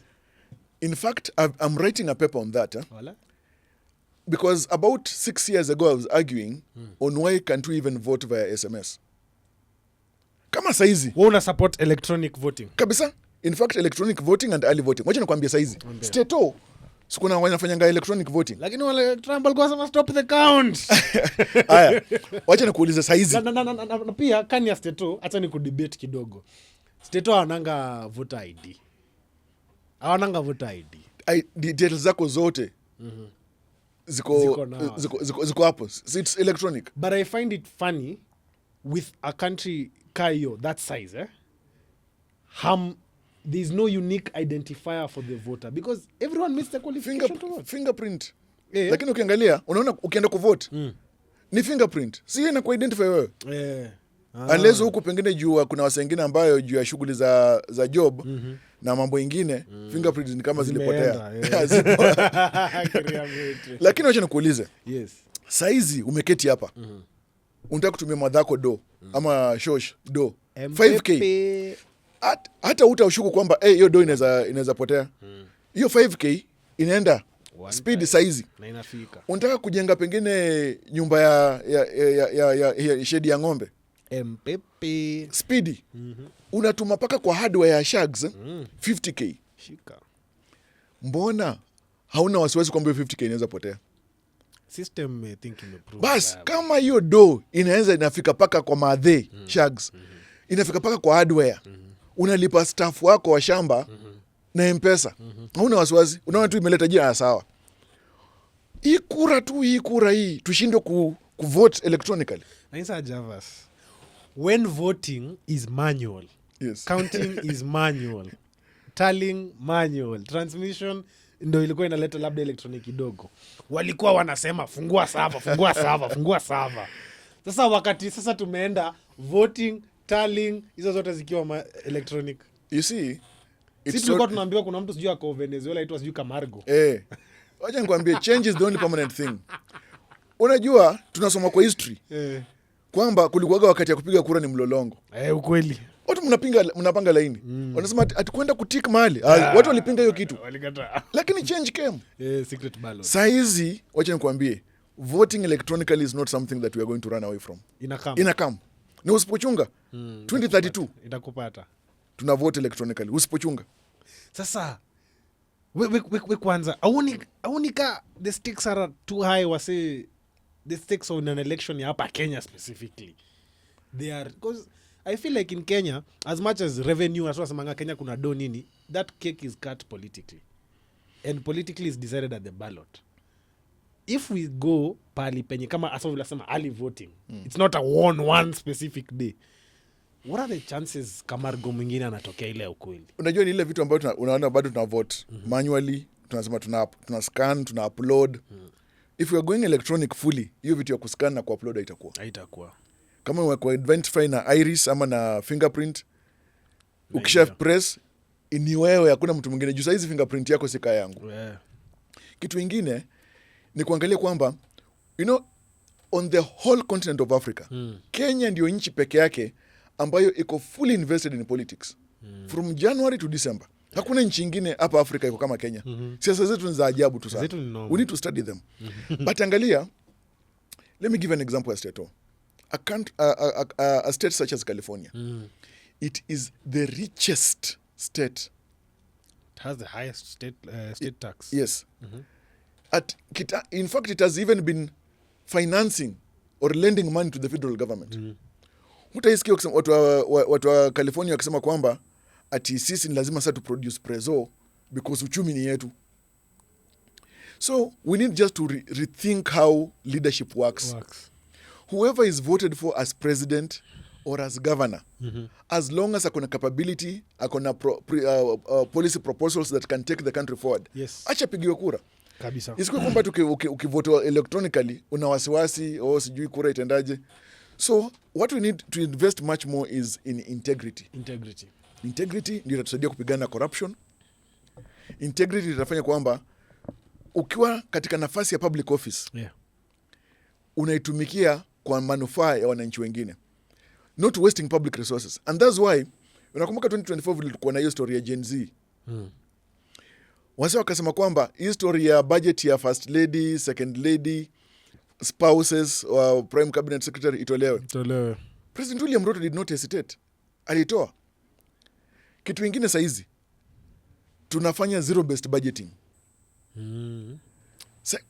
In fact, I'm writing a paper on that, eh? Wala? Because about 6 years ago I was arguing on why can't we even vote via SMS kama saizi. Wewe una support electronic voting? Kabisa. In fact, electronic voting and early voting. Wacha nikwambie, saizi stato sikuna wanafanyanga electronic voting. Lakini wale Trump alikuwa sema stop the count. Haya, wacha nikuulize saizi. Na pia kani ya stato, hata ni kudebate kidogo. Stato hawananga voter ID. Hawananga voter ID. Details zako zote ziko Ziko nao. ziko hapo. So it's electronic. But I find it funny with a country kayo that size, eh? There's no unique identifier for the voter because everyone meets the qualification to vote. Fingerprint. Eh. Lakini ukiangalia, unaona ukienda kuvote ni fingerprint, si hiyo inakuidentify wewe? Eh. Ah. Unless huku pengine juu kuna wase wengine ambayo juu ya shughuli za job na mambo ingine, fingerprint ni kama zilipotea. Zimeenda, eh. Kiriamiti. Lakini wacha nikuulize. Yes. Saizi umeketi hapa, unataka kutumia madhako do ama shosh do 5K. MPP. Hata utashuku kwamba eh, hiyo do inaweza potea. Hiyo 5K inaenda One speed time. saizi. Na inafika. Unataka kujenga pengine nyumba ya shedi ya ng'ombe, MPP. spidi, unatuma paka kwa hardware ya shags 50K. Shika. Mbona hauna wasiwasi kwamba hiyo 50K inaweza potea? System, I think, imeprove Bas, reliable. kama hiyo do inaweza inafika paka kwa madhe shags, inafika paka kwa hardware, unalipa staff wako wa shamba na M-Pesa, hauna wasiwasi, unaona tu imeleta jina ya sawa. Hii kura tu, hii kura hii tushindwe kuvote electronically? Naisa Javas. When voting is manual, counting is manual, tallying manual, transmission ndo ilikuwa inaleta labda electronic kidogo. Walikuwa wanasema fungua server, fungua server, fungua server. Sasa wakati sasa tumeenda voting, tallying, hizo zote zikiwa electronic. You see, Si it's tulikuwa not, tunaambiwa kuna mtu sijui ako Venezuela aitwa sijui Camargo. Eh, wacha nikwambie, change is the only permanent thing. Unajua tunasoma kwa history kwamba kulikuwaga wakati ya kupiga kura ni mlolongo. Eh, ukweli. Watu mnapanga laini, wanasema ati kwenda kutik mahali. Ah, watu walipinga hiyo kitu. Walikataa. Lakini change came. Eh, secret ballot. Saizi wacha nikwambie, voting electronically is not something that we are going to run away from. Inakam. Inakam na usipochunga, 2032 Itakupata. Tuna vote electronically usipochunga. Sasa we kwanza auni ka the stakes are too high, wase? The stakes on an election ya hapa Kenya specifically, they are, because I feel like in Kenya, as much as revenue wanasemanga Kenya kuna do nini, that cake is cut politically, and politically is decided at the ballot. If we go pali penye kama asa vile nasema early voting, it's not a one specific day, what are the chances Camargo mwingine anatokea ile ya ukweli? Unajua ni ile vitu ambayo unaona bado tuna vote manually, tunasema tuna scan, tuna upload. If we are going electronic fully, hiyo vitu ya kuscan na kuupload haitakuwa. Haitakuwa. Kama identify na iris ama na fingerprint, ukisha press ni wewe, hakuna mtu mwingine, juu saizi fingerprint yako si kaa yangu. Kitu ingine ni kuangalia kwamba on the whole continent of Africa, Kenya ndio nchi peke yake ambayo iko fully invested in politics from January to December. Hakuna nchi ingine hapa Afrika iko kama Kenya. Siasa zetu ni za ajabu tu sana. Zetu ni noma. We need to study them. But angalia, let me give an example ya state a, country, a state such as California. It is the richest state. It has the highest state tax. Yes. In fact, it has even been financing or lending money to the federal government. Hutaisikia watu wa California wakisema kwamba Ati sisi ni lazima sasa tu produce preso because uchumi ni yetu. So we need just to rethink how leadership works. Works. Whoever is voted for as president or as governor, as long as akona capability, akona policy proposals that can take the country forward, acha pigiwe kura. Kabisa. Isikuwe kwamba ukivote electronically una wasiwasi, oh, sijui kura itendaje. So what we need to invest much more is in integrity. Integrity. Integrity ndio itatusaidia kupigana na corruption. Integrity itafanya kwamba ukiwa katika nafasi ya public office, unaitumikia kwa manufaa ya wananchi wengine, not wasting public resources. And that's why unakumbuka 2024 vile tulikuwa na hiyo story ya Gen Z, wase wakasema kwamba hii story ya budget ya first lady, second lady, spouses, prime cabinet secretary itolewe. Tolewe. President William Ruto did not hesitate, alitoa. Kitu ingine, sahizi tunafanya zero based budgeting.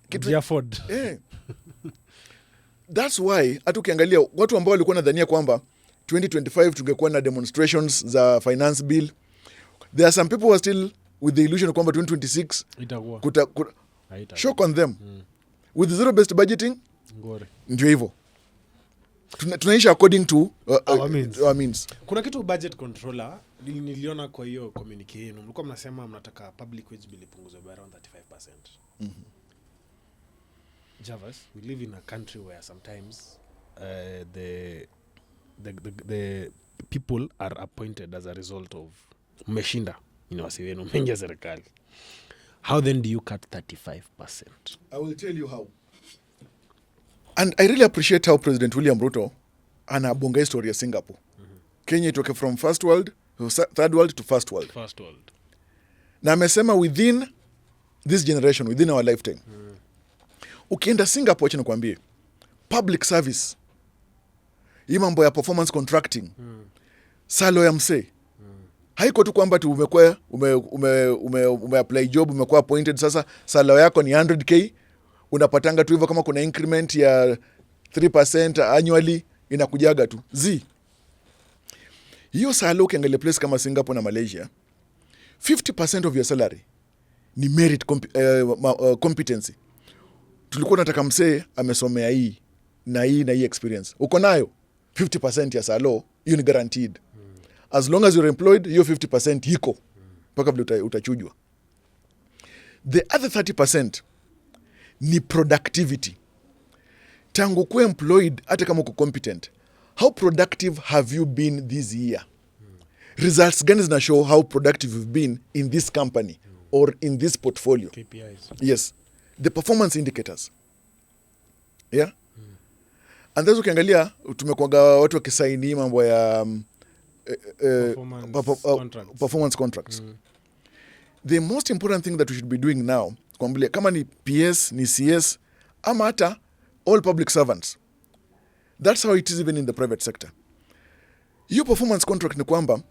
Kitu, Afford. That's why hata ukiangalia watu ambao walikuwa nadhania kwamba 2025 tungekuwa na demonstrations za finance bill, there are some people who are still with the illusion kwamba 2026 Itakuwa. kuta Haitakuwa. Shock on them. With zero based budgeting, Ngori. Ndio hivyo. Tunaisha according to Our means. Our means. Kuna kitu budget controller niliona kwa hiyo communique yenu, mlikuwa mnasema mnataka public wage bill ipunguzwe by around 35%. Javas, we live in a country where sometimes the people are appointed as a result of mmeshinda, ni wasi wenu, mmeingia serikali. How then do you cut 35%? I will tell you how. And I really appreciate how President William Ruto anabonga history ya Singapore. Kenya itoke from first world to third world to first world. First world. Na amesema within this generation, within our lifetime. Ukienda Singapore, acha nikwambie, public service, hii mambo ya performance contracting, salo ya msee haiko tu kwamba tu umekuwa ume apply job, umekuwa appointed, sasa salo yako ni 100K, unapatanga tu hivyo. Kama kuna increment ya 3% annually inakujaga tu z hiyo salo. Ukiangalia place kama Singapore na Malaysia, 50% of your salary ni merit, competency. Tulikuwa tunataka msee amesomea hii na hii na hii, experience uko nayo, 50% ya salo hiyo ni guaranteed. As long as you're employed, hiyo 50% iko mpaka vile utachujwa. The other 30% ni productivity. Tangu kuwa employed, hata kama uko competent, how productive have you been this year? Results gani zina show how productive you've been in this company or in this portfolio? KPIs. Yes, the performance indicators, yeah. And that's ukiangalia tumekuaga watu wakisaini mambo ya Performance contracts. Performance contracts. The most important thing that we should be doing now, kwambia kama ni PS, ni CS, ama hata all public servants, that's how it is even in the private sector. Hiyo performance contract ni kwamba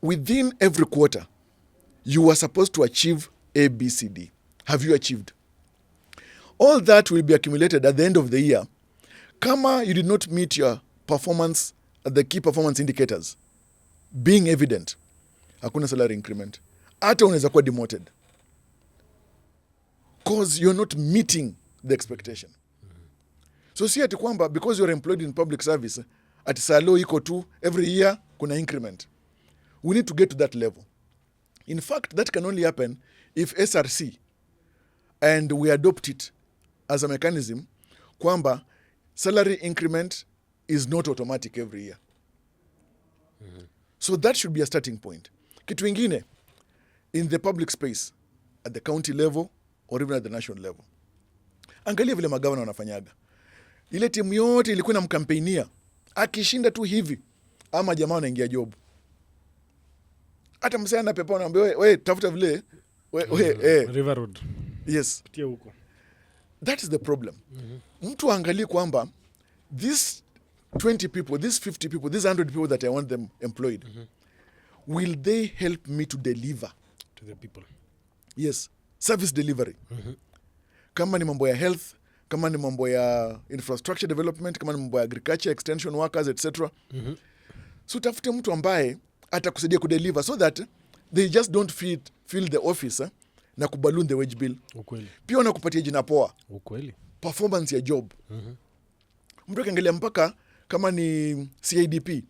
within every quarter you are supposed to achieve ABCD. Have you achieved? All that will be accumulated at the end of the year. Kama you did not meet your performance, the key performance indicators being evident, hakuna salary increment, hata unaweza kuwa demoted 'cause you're not meeting the expectation. So si ati kwamba because you're employed in public service ati salo iko tu every year kuna increment. We need to get to that level. In fact, that can only happen if SRC and we adopt it as a mechanism kwamba salary increment is not automatic every year. So that should be a starting point. Kitu ingine, in the public space, at the county level or even at the national level, angalia vile magavana wanafanyaga. Ile timu yote ilikuwa inamkampeinia, akishinda tu hivi ama jamaa wanaingia job, hata msee anapepa, anaambia, We tafuta vile we." River Road. Yes. Pitia huko. That is the problem. Mtu aangalie kwamba this 20 people, these 50 people, these 100 people that I want them employed, will they help me to deliver to the people? Yes, service delivery, kama ni mambo ya health, kama ni mambo ya infrastructure development, kama ni mambo ya agriculture, extension workers, etc. So tafute mtu ambaye Atakusaidia kudeliver so that they just don't fill the office, na kuballoon the wage bill. Pia wanakupatia jina poa. Performance ya job. Mtu akiangalia mpaka kama ni CIDP,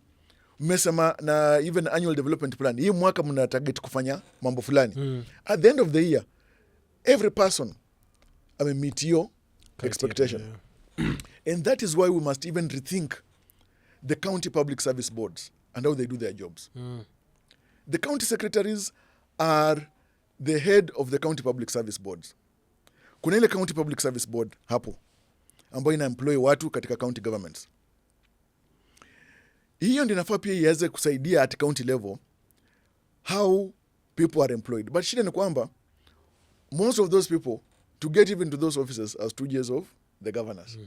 mmesema na even annual development plan, hii mwaka mna target kufanya mambo fulani. At the end of the year, every person amemeet hiyo expectation. And that is why we must even rethink the county public service boards and how they do their jobs. The county secretaries are the head of the county public service boards. Kuna ile county public service board hapo ambayo ina employ watu katika county governments. Hiyo ndio inafaa pia iweze kusaidia at county level how people are employed. But shida ni kwamba most of those people, to get even to those offices, are stooges of the governors.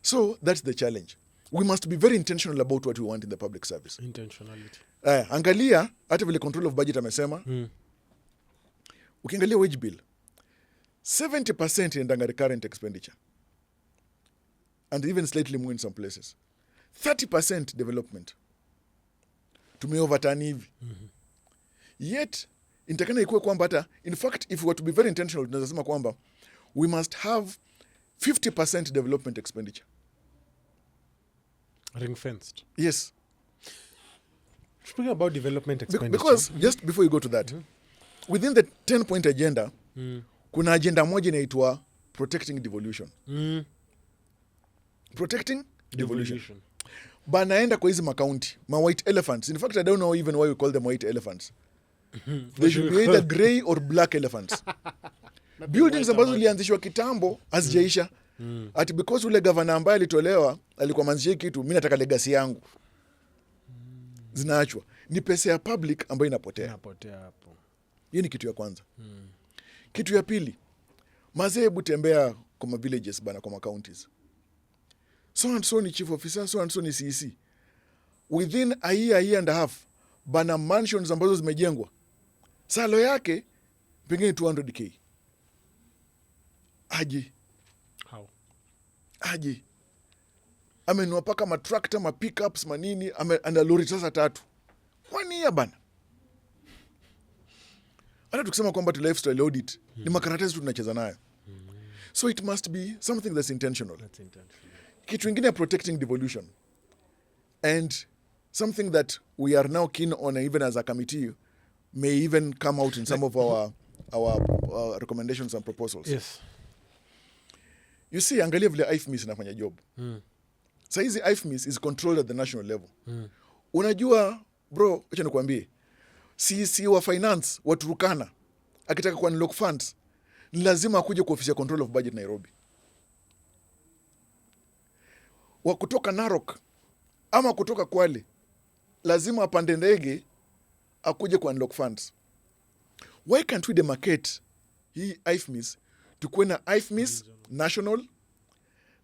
So that's the challenge. We must be very intentional about what we want in the public service. Intentionality. Angalia hata vile control of budget amesema. Ukiangalia wage bill, 70% inaendanga recurrent expenditure and even slightly more in some places, 30% development. Tumeoverturn hivi. Yet inatakana ikuwe kwamba hata, in fact, if we were to be very intentional, tunaweza sema kwamba we must have 50% development expenditure. Ring fenced. Yes. Speaking about development expenditure. Because just before you go to that, within the 10 point agenda, kuna agenda moja inaitwa protecting devolution. Protecting devolution. Devolution. Banaenda kwa hizi makaunti, ma white elephants. In fact, I don't know even why we call them white elephants. They should be either grey or black elephants. Buildings ambazo zilianzishwa kitambo hazijaisha. Ati because ule gavana ambaye alitolewa alikuwa ameanzisha hii kitu, mi nataka legacy yangu. Zinaachwa. Ni pesa ya public ambayo inapotea. Inapotea hapo. Hiyo ni kitu ya kwanza. Kitu ya pili, mazee, hebu tembea kwa ma villages bana, kwa ma counties. So and so ni chief officer, so and so ni CEC. Within a year, a year and a half, bana, mansions ambazo zimejengwa, salo yake pengine 200K. Aje? How? Aje? Amenunua paka matrakta, ma pickups, manini, ana lori sasa tatu. Kwani ya bana, hata tukisema kwamba tu lifestyle audit ni makaratasi tu tunacheza nayo. So it must be something that's intentional. That's intentional. Kitu ingine ya protecting devolution and something that we are now keen on, even as a committee, may even come out in some of our recommendations and proposals. You see, angalia vile IFMIS inafanya job. Saizi IFMIS is controlled at the national level. Unajua bro, acha nikuambie, CEC wa finance wa Turkana akitaka ku unlock funds ni lazima akuje kwa ofisi ya control of budget Nairobi. Wa kutoka Narok ama kutoka Kwale lazima apande ndege akuje ku unlock funds. Why can't we demarcate hii IFMIS, tukuwe na IFMIS national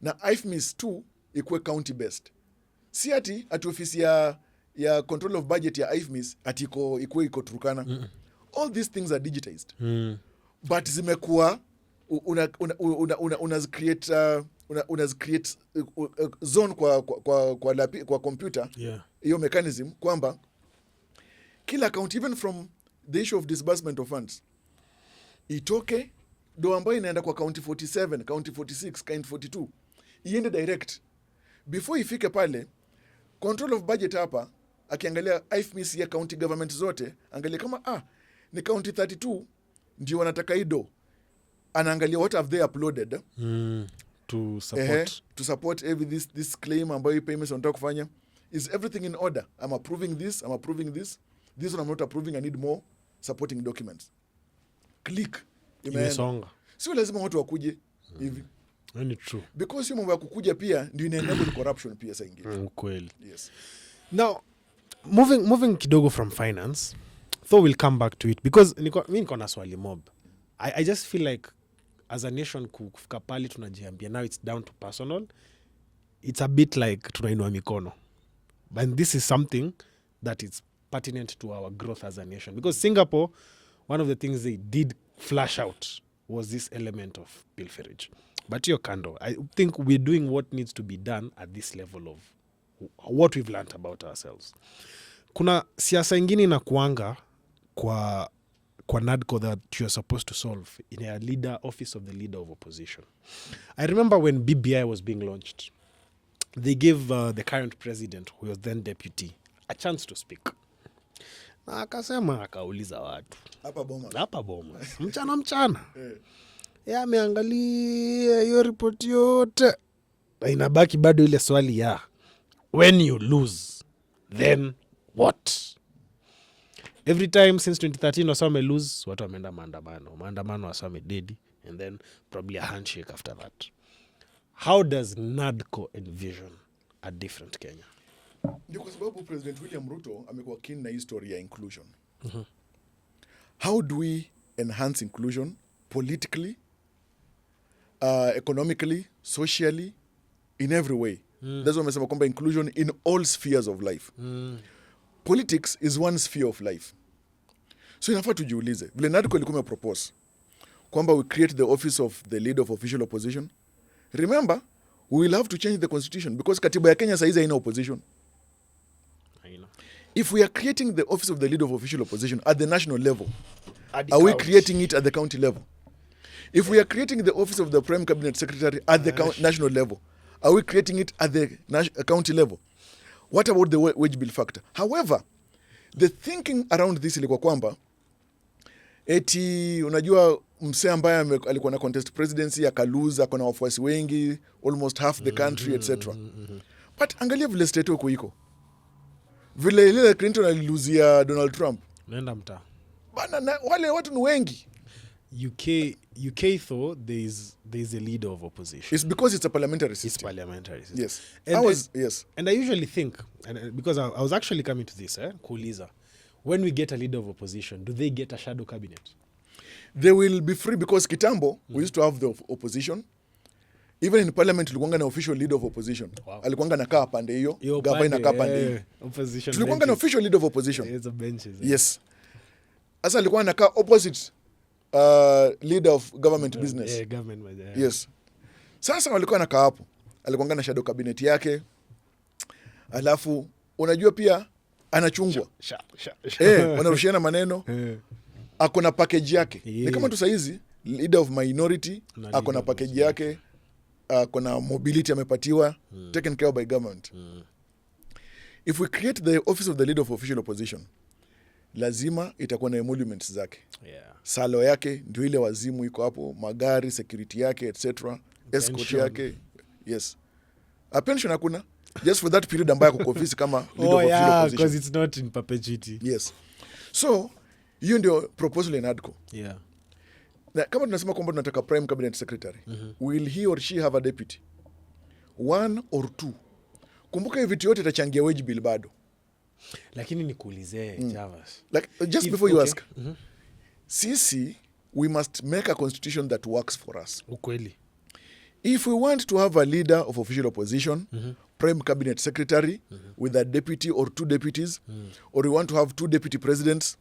na IFMIS 2 ikuwe county based? Si ati ofisi ya control of budget ya IFMIS ati iko ikuwe iko Turkana. All these things are digitized, but zimekuwa una create zone kwa computer, hiyo mechanism kwamba kila account, even from the issue of disbursement of funds, itoke do ambayo inaenda kwa county 47, county 46, county 42, iende direct. Before ifike pale, control of budget hapa akiangalia IFMIS ya county government zote, angalia kama ni county 32 ndio wanataka hii do, anaangalia what have they uploaded To support. To support every this claim ambayo hii payments wanataka kufanya. Is everything in order? I'm approving this, I'm approving this, this one I'm not approving, I need more supporting documents. Click, imeenda. Imesonga. Sio lazima watu wakuje hivi. Hiyo ni true. Because hiyo mambo ya kukuja pia ndio ina enable corruption pia saa ingine. Kweli. Yes. Now, moving kidogo from finance, though we'll come back to it because mi niko na swali mob. I just feel like as a nation kufika pali tunajiambia now it's down to personal, it's a bit like tunainua mikono. And this is something that is pertinent to our growth as a nation, because Singapore, one of the things they did flash out was this element of pilferage. But hiyo kando, I think we're doing what needs to be done at this level of what we've learnt about ourselves. Kuna siasa ingine inakuanga kwa NADCO that you are supposed to solve in a leader office of the leader of opposition. I remember when BBI was being launched, they gave the current president, who was then deputy, a chance to speak. Na akasema, akauliza watu Hapa Bomas. Hapa Bomas mchana mchana, ye ameangalia hiyo ripoti yote na inabaki bado ile swali ya when you lose, then what? Every time since 2013 wasee wamelose, watu wameenda maandamano, maandamano, wasee wamededi, and then probably a handshake after that. How does NADCO envision a different Kenya? Ndio kwa sababu President William Ruto amekuwa keen na hii story ya inclusion. How do we enhance inclusion politically, economically, socially, in every way? That's why amesema kwamba inclusion in all spheres of life. Politics is one sphere of life, so inafaa tujiulize vile NADCO ilikuwa imepropose kwamba we create the office of the leader of official opposition. Remember, we will have to change the constitution because katiba ya Kenya saizi haina opposition. Haina. If we are creating the office of the leader of official opposition at the national level, At the are we county. Creating it at the county level? If we are creating the office of the prime cabinet secretary at the national level, are we creating it at the county level? What about the wage bill factor? However, the thinking around this ilikuwa kwamba eti unajua msee ambaye alikuwa na contest presidency akalose, ako na wafuasi wengi, almost half the country, etc. But angalia vile state huko iko, vile Hillary Clinton aliluzia Donald Trump. Naenda mtaa. Bana, na, wale watu ni wengi. UK though, there's a leader of opposition. It's because it's a parliamentary It's system. Parliamentary system. Yes. And, I was, yes. And I usually think, and because I was actually coming to this, kuuliza, when we get a leader of opposition, do they get a shadow cabinet? They will be free because kitambo we used to have the opposition even in parliament. Tulikuanga na official leader of opposition. Alikuanga nakaa pande hiyo, Hiyo gava pande, inakaa pande hiyo. Opposition Tulikuanga na benches. Official leader of opposition. Hizo benches, eh. Yes, sasa alikuwa anakaa opposite leader of government business. Yeah, government, yeah. Yes, sasa walikuwa nakaa hapo, alikuanga na shadow cabinet yake, alafu unajua pia anachungwa. Sha, sha, sha. Eh, wanarushiana maneno. Ako na package yake. Ni kama tu sahizi leader of minority Na ako na leader of package yake, ako na mobility amepatiwa, taken care of by government. If we create the office of the leader of official opposition, lazima itakuwa na emoluments zake. Salo yake ndio ile wazimu iko hapo, magari, security yake, etc, escort Pension. yake. Yes, a pension hakuna, just for that period ambayo ako kwa ofisi kama leader Oh of official yeah, opposition. because it's not in perpetuity. Yes, so hiyo ndio proposal in ADCO. Na kama tunasema kwamba tunataka prime cabinet secretary, will he or she have a deputy, one or two? Kumbuka hivi vitu yote itachangia wage bill bado. Lakini nikuulize, Javas. Like, just before you ask, sisi we must make a constitution that works for us. Ukweli. If we want to have a leader of official opposition, prime cabinet secretary with a deputy or two deputies, or we want to have two deputy presidents,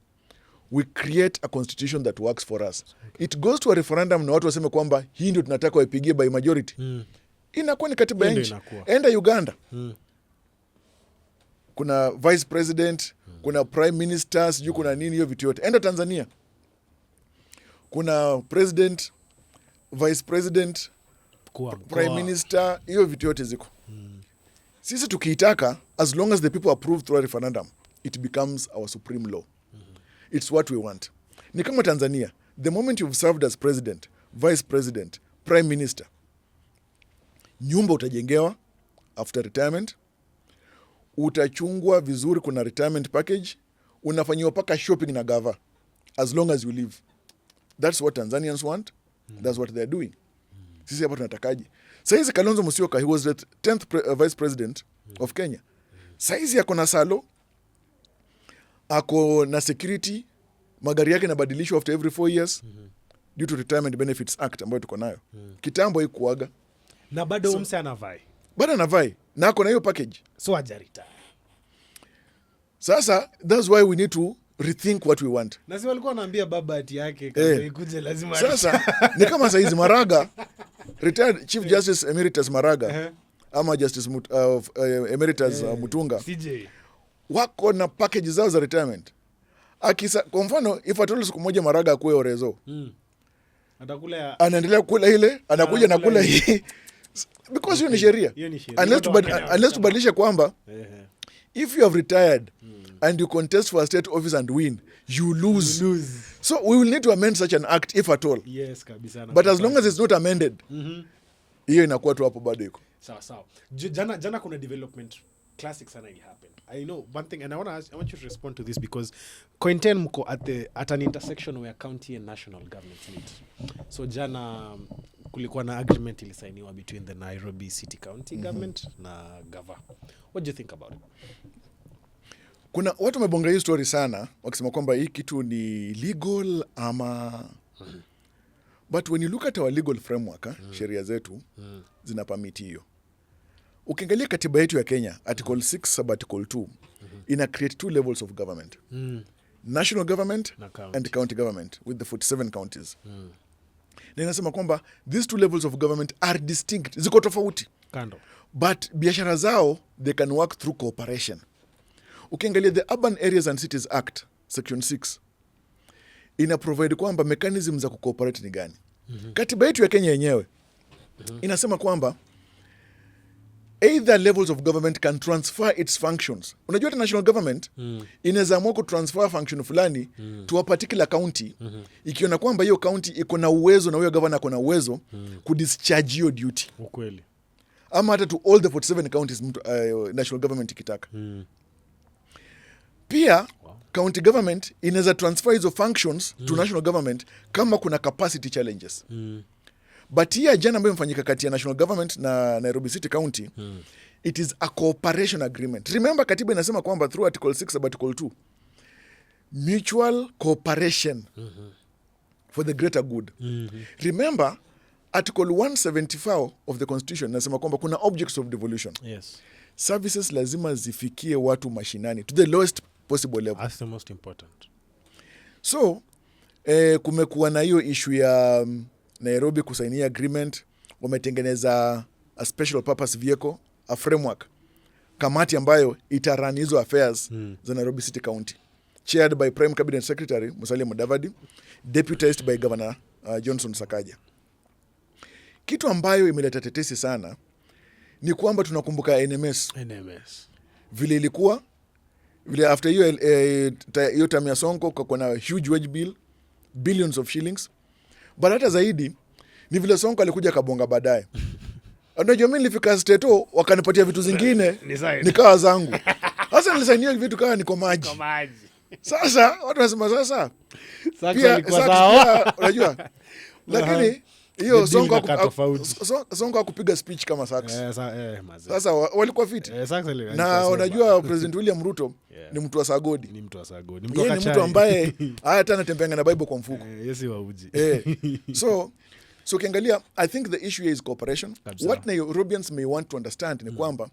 we create a constitution that works for us. It goes to a referendum na watu waseme kwamba hii ndio tunataka, waipigie by majority, inakuwa ni katiba ya Hiyo nchi. ndio inakuwa. Enda Uganda, kuna vice president, kuna prime minister, sijui kuna nini, hiyo vitu yote. Enda Tanzania, kuna president, vice president, Kuwa prime mkoa. minister, hiyo vitu yote ziko. Sisi tukiitaka, as long as the people approve through a referendum, it becomes our supreme law. It's what we want. Ni kama Tanzania, the moment you've served as president, vice president, prime minister, nyumba utajengewa after retirement, utachungwa vizuri, kuna retirement package, unafanyiwa paka shopping na gava as long as you live. That's what Tanzanians want. That's what they're doing. Sisi hapa tunatakaje? Saizi Kalonzo Musyoka, he was the 10th vice president of Kenya. Saizi ako na salo, ako na security, magari yake inabadilishwa after every 4 years due to Retirement Benefits Act ambayo tuko nayo. Kitambo haikuaga. Na bado so, mse anavie. Bado anavie na ako na hiyo package. So hajaretire. Sasa that's why we need to rethink what we want. Na si walikuwa wanaambia baba ati yake kabla ikuje lazima. Sasa ni kama saizi Maraga, retired Chief Justice Emeritus Maraga, ama Justice Emeritus Mutunga. CJ. Wako na package zao za retirement. Akisa, kwa mfano, if at all siku moja Maraga akuwe Orezo, Atakula ya anaendelea kula ile, anakuja na Anakula kula hii, because hiyo ni sheria. Hiyo ni sheria. Unless Watu wa Kenya unless tubadilishe kwamba if you have retired and you contest for a state office and win, you lose. Lose. So we will need to amend such an act if at all. Yes, kabisa. But as long as it's not amended, hiyo inakuwa tu hapo, bado iko. Sawa sawa. Jana kuna development classic sana ili happen. I know one thing and I want you to respond to this because COINTEN mko at an intersection where county and national governments meet. So jana kulikuwa na agreement ilisainiwa between the Nairobi City County government na gava. What do you think about it? Kuna watu wamebonga hii story sana wakisema kwamba hii kitu ni legal ama, but when you look at our legal framework, sheria zetu zina permit hiyo. Ukiangalia katiba yetu ya Kenya, article 6 sub article 2 ina create two levels of government, national government Na county. And county government with the 47 counties, na inasema kwamba these two levels of government are distinct, ziko tofauti, Kando. But biashara zao, they can work through cooperation. Ukiangalia the Urban Areas and Cities Act, section 6 ina provide kwamba mechanism za kucooperate ni gani. Katiba yetu ya Kenya yenyewe inasema kwamba either levels of government can transfer its functions. Unajua hata national government inaweza amua kutransfer function fulani to a particular county ikiona kwamba hiyo county iko na uwezo na huyo governor ako na uwezo kudischarge hiyo duty, ama hata to all the 47 counties mtu, national government ikitaka. Pia county government inaweza transfer hizo functions to national government kama kuna capacity challenges. But hii jana ambayo imefanyika kati ya national government na Nairobi City County, it is a cooperation agreement. Remember, katiba inasema kwamba through article 6 sub article 2, mutual cooperation for the greater good. Remember, article 174 of the constitution inasema kwamba kuna objects of devolution. Services lazima zifikie watu mashinani to the lowest possible level. That's the most important. So kumekuwa na hiyo issue ya Nairobi kusainia agreement. Wametengeneza a special purpose vehicle, a framework, kamati ambayo itarun hizo affairs za Nairobi City County, chaired by Prime Cabinet Secretary Musalia Mudavadi, deputized by Governor Johnson Sakaja. Kitu ambayo imeleta tetesi sana ni kwamba tunakumbuka NMS, NMS. Vile ilikuwa, vile after hiyo hiyo term ya Sonko kukakuwa na huge wage bill, billions of shillings. But hata zaidi ni vile Sonko alikuja kabonga baadaye, "Unajua mi nilifika Stato wakanipatia vitu zingine, Ni sign. Nikawa zangu. Sasa nilisainia vitu kawa niko maji." Sasa watu wanasema sasa Sasa pia ilikuwa Sasa sawa. pia, unajua, lakini hiyo The deal Sonko inakaa tofauti. Sonko hakupiga speech kama Sachs. Mazee. Sasa walikuwa fiti. Sachs Na alikuwa unajua President William Ruto ni mtu wa sagodi. Ni mtu wa sago. Ni mtu wa Yeye ni mtu kachai. Ambaye haya hata anatembeanga na Bible kwa mfuko. Yeye si wa uji. So ukiangalia, I think the issue here is cooperation. Kabisa. What Nairobians may want to understand ni kwamba,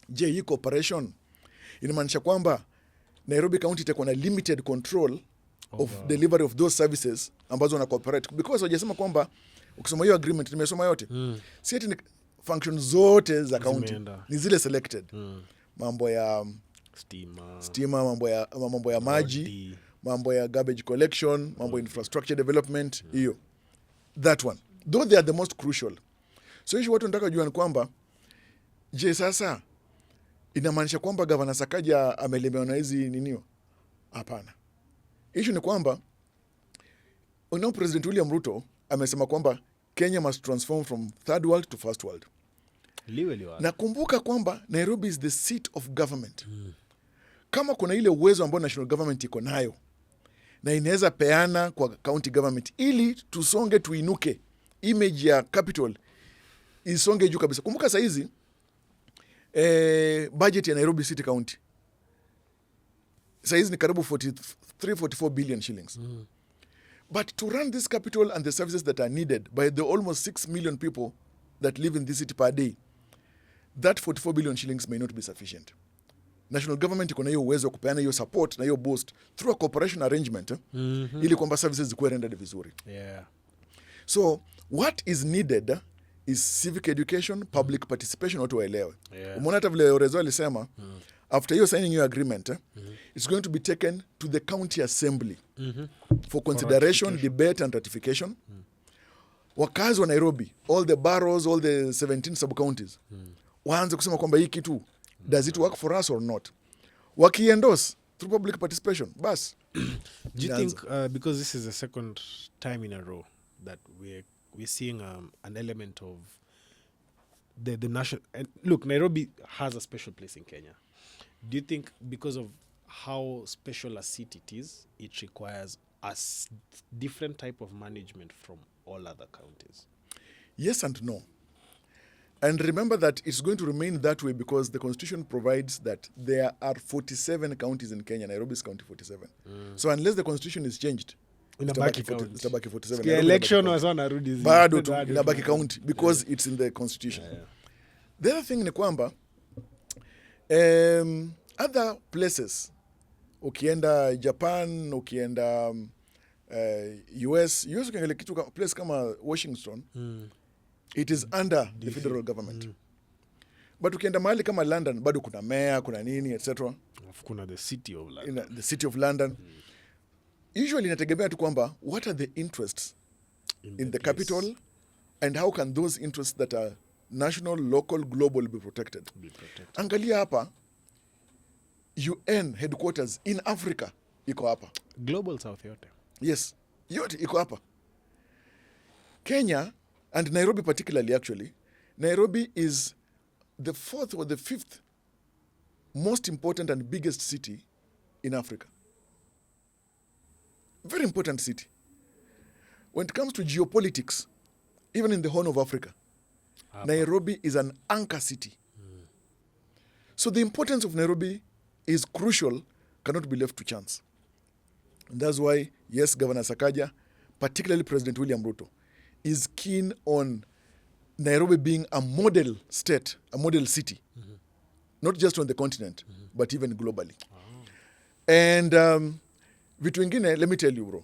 je, hii cooperation inamaanisha kwamba Nairobi County itakuwa na limited control of delivery of those services ambazo wana cooperate? Because wajasema kwamba, ukisoma hiyo agreement, nimesoma yote, si ati ni function zote za county, Zimeenda. ni zile selected, mambo ya Stima. stima, mambo ya maji, Rodi. Mambo ya garbage collection, mambo ya infrastructure development, hiyo, that one, though they are the most crucial. So issue watu nataka jua ni kwamba, je, sasa inamaanisha kwamba Gavana Sakaja amelemewa na hizi ninio? Hapana. Issue ni kwamba unao President William Ruto amesema kwamba Kenya must transform from third world to first world. Liwe liwalo. Na kumbuka kwamba Nairobi is the seat of government. Kama kuna ile uwezo ambao national government iko nayo na inaweza peana kwa county government ili tusonge, tuinuke, image ya capital isonge juu kabisa. Kumbuka sahizi budget ya Nairobi City County sahizi ni karibu 43 44 billion shillings. But to run this capital and the services that are needed by the almost 6 million people that live in this city per day, that 44 billion shillings may not be sufficient. National government iko na hiyo uwezo wa kupeana hiyo support na hiyo boost through a cooperation arrangement, ili kwamba services zikuwe rendered vizuri. So what is needed is civic education, public participation, watu waelewe. Umeona hata vile Orezo alisema, After you signing your agreement, it's going to be taken to the county assembly for consideration, debate and ratification. Wakazi wa Nairobi, all the boroughs, all the 17 sub counties, waanze kusema kwamba hii kitu, does it work for us or not? Wakiendorse through public participation, bas. Do you Inaanza. think because this is the second time in a row that we're seeing an element of the national, and look, Nairobi has a special place in Kenya. Do you think because of how special a city it is, it requires a different type of management from all other counties? Yes and no. And remember that it's going to remain that way because the constitution provides that there are 47 counties in Kenya. Nairobi is county 47. So unless the constitution is changed, Inabaki itabaki 40 county. Itabaki 47. Sikia Nairobi election inabaki county. Wasa wanarudi Bado tu inabaki county because it's in the constitution. The other thing ni kwamba other places, ukienda Japan, ukienda US, ukiangalia kitu place kama Washington, it is under the federal government, but ukienda mahali kama London, bado kuna mayor, kuna nini, etc. Alafu kuna the city of London. In the city of London. Usually inategemea tu kwamba what are the interests in the place. Capital and how can those interests that are national, local, global be protected. Be protected. Angalia hapa, UN headquarters in Africa iko hapa. Global South yote. Yes, yote iko hapa Kenya, and Nairobi particularly. Actually, Nairobi is the fourth or the fifth most important and biggest city in Africa. Very important city. When it comes to geopolitics, even in the Horn of Africa, Hapa. Nairobi is an anchor city. So the importance of Nairobi is crucial, cannot be left to chance. And that's why, yes, Governor Sakaja, particularly President William Ruto, is keen on Nairobi being a model state, a model city, not just on the continent, but even globally. And vitu ingine, let me tell you, bro,